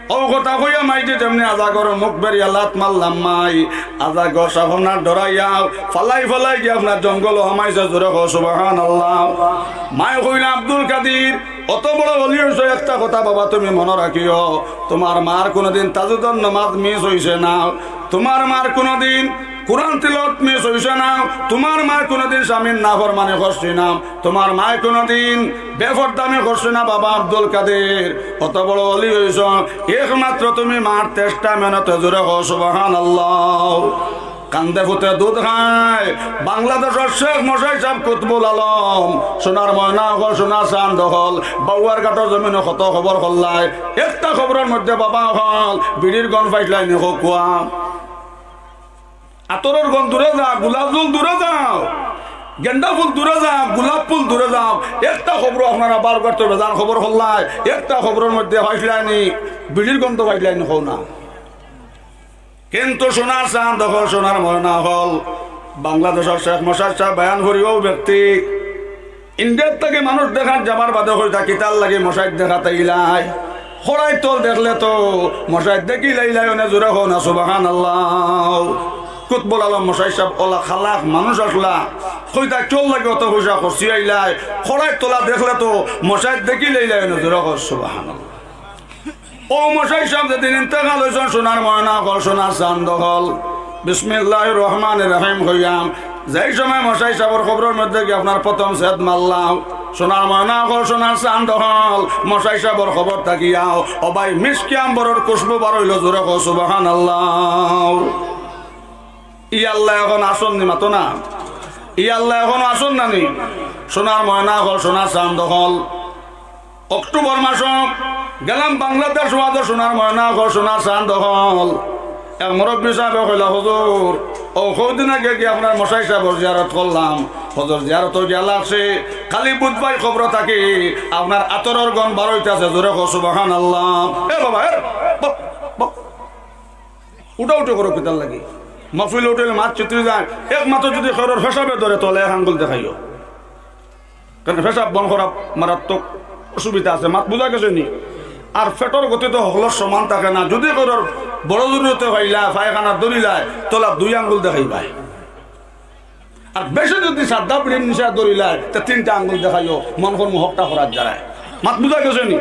অউ কথা কইয়া মাইজি যেমনে আজাগরর মুখ বেরিয়া লাত মারলাম মাই, আজাগর সাপ আপনার ডরাইয়া ফালাই ফালাই গিয়া আপনার জঙ্গলো হামাইছে, জোরে কও সুবহানাল্লাহ। মায় কইলা, "আব্দুল কাদির, অত বড় অলি অইছো, একটা কথা বাবা তুমি মনো রাখিও, তুমার মার কুনুদিন তাহাজ্জুদর নামাজ মিস অইছে না, তুমার মার কুনুদিন কুরআন তিলাওয়াত মিস অইছে না, তুমার মায় কুনুদিন স্বামীর নাফরমানি করছে না, তুমার মায় কুনুদিন বেপর্দামি করছে না বাবা আব্দুল কাদির, অত বড় অলি অইছো, একমাত্র তুমি মার চেষ্টা মেহনতে।" জোরে কও সুবহানাল্লাহ। কান্দে পুতে দুধ খায়, বাংলাদেশর শেখ মশাই সাব কুতবুল আলম, সোনার ময়না অকল, সোনার চান্দ অকল, বাউয়ার ঘাটর জমিনো কত কবর করলায়, একটা কবরর মধ্যে বাবা অকল বিড়ির গন্ধ পাইছলায় নি কউক্কা? আতরর গন্ধ দূরে যাও, গোলাপ ফুল দূরে যাও, গেন্দা ফুল দূরে যাও, গোলাপ ফুল দূরে যাও, একটা কবরো আপনারা বার করতে বেজান কবর করলায়, একটা কবরর মধ্যে পাইছলায় নি বিড়ির গন্ধ, পাইছলায় নি কও না? কিন্তু সোনার চান্দ অকল, সোনার ময়না অকল, বাংলাদেশর শেখ মশাই সাব বয়ান করি অউ ব্যক্তি, ইন্ডিয়ার থাকি মানুষ দেখাত যাবার বাদে কইতা, "কিতার লাগি মশাইত দেখাত আইলায়? খড়াইর তল দেখলে তো মশাইত দেখিলাইলায় অনে।" জোরে কও না সুবহানাল্লাহ। কুতবুল আলম মশাই সাব অলা খালাক মানুষ আছলা, কইতা, "কিওর লাগি অত পয়সা খরচি আইলায়? খড়াইর তলা দেখলে তো মশাইত দেখিলাইলায় অনে।" জোরে কও সুবহানাল্লাহ। অউ মশাই সাব যেদিন ইন্তেকাল অইছইন, সোনার ময়না অকল, সোনার চান্দ অকল, বিসমিল্লাহির রহমানির রহিম কইয়াম, যেই সময় মশাই সাবর কবরর মধ্যে গিয়া আপনার প্রথম ছেদ মারলাম, সোনার ময়না অকল, সোনার চান্দ অকল, মশাই সাবর কবর থাকিয়াও, ও ভাই, মিশকে আম্বরর খুশবু বার অইলো। জোরে কও সুবহানাল্লাহ। ই আল্লাহ অখন আছইন নি, মাতো না? ই আল্লাহ অখন আছইন না নি? সোনার ময়না অকল, সোনার চান্দ অকল। অক্টোবর মাসো গেলাম বাংলাদেশ ওয়াজো, সোনার ময়না অকল, সোনার চান্দ অকল। এক মুরব্বি সাবে কইলা, "হুজুর, অউ কয়দিন আগে গিয়া আপনার মশাই সাবর জিয়ারত করলাম, হুজুর, জিয়ারতো গিয়া লাগছে, খালি বুধ ভাই কবরো থাকি আপনার আতরর গন্ধ বার অইতাছে।" জোরে কও সুবহানাল্লাহ। এ বাবা, এ বাবা, বাবা। উঠাউঠি করো কিতার লাগি? মাহফিলো উঠাইলে মাত ছিতরি যায়। একমাত্র যুদি কেউরর পেশাবে ধরে, তলে এক আঙ্গুল দেখাইও। কারণ পেশাব বন্ধ করা মারাত্মক অসুবিধা আছে। মাত বুঝা গেছে নি? আর পেটর গতি তো হকলর সমান থাকে না। যুদি কেউরর বড় জরুরতে পাইলায়, পায়খানা ধরিলায়, তলা দুই আঙ্গুল দেখাইবায়। আর বেশি যুদি সাদা বিড়ির নিশা ধরিলায়, তে তিনটা আঙ্গুল দেখাইও, মন কর মুহকটা করার দ্বারায়। মাত বুঝা গেছে নি?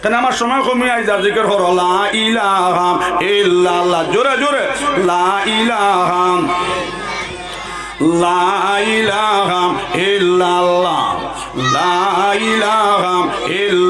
কেনে আমার সময় কমি আইযার, জিকির করো, লা ইলাহা ইল্লাল্লাহ, জোরে জোরে, লা ইলাহা, লা ইলাহা ইল্লাল্লাহ, লা ইলাহা ইল্লা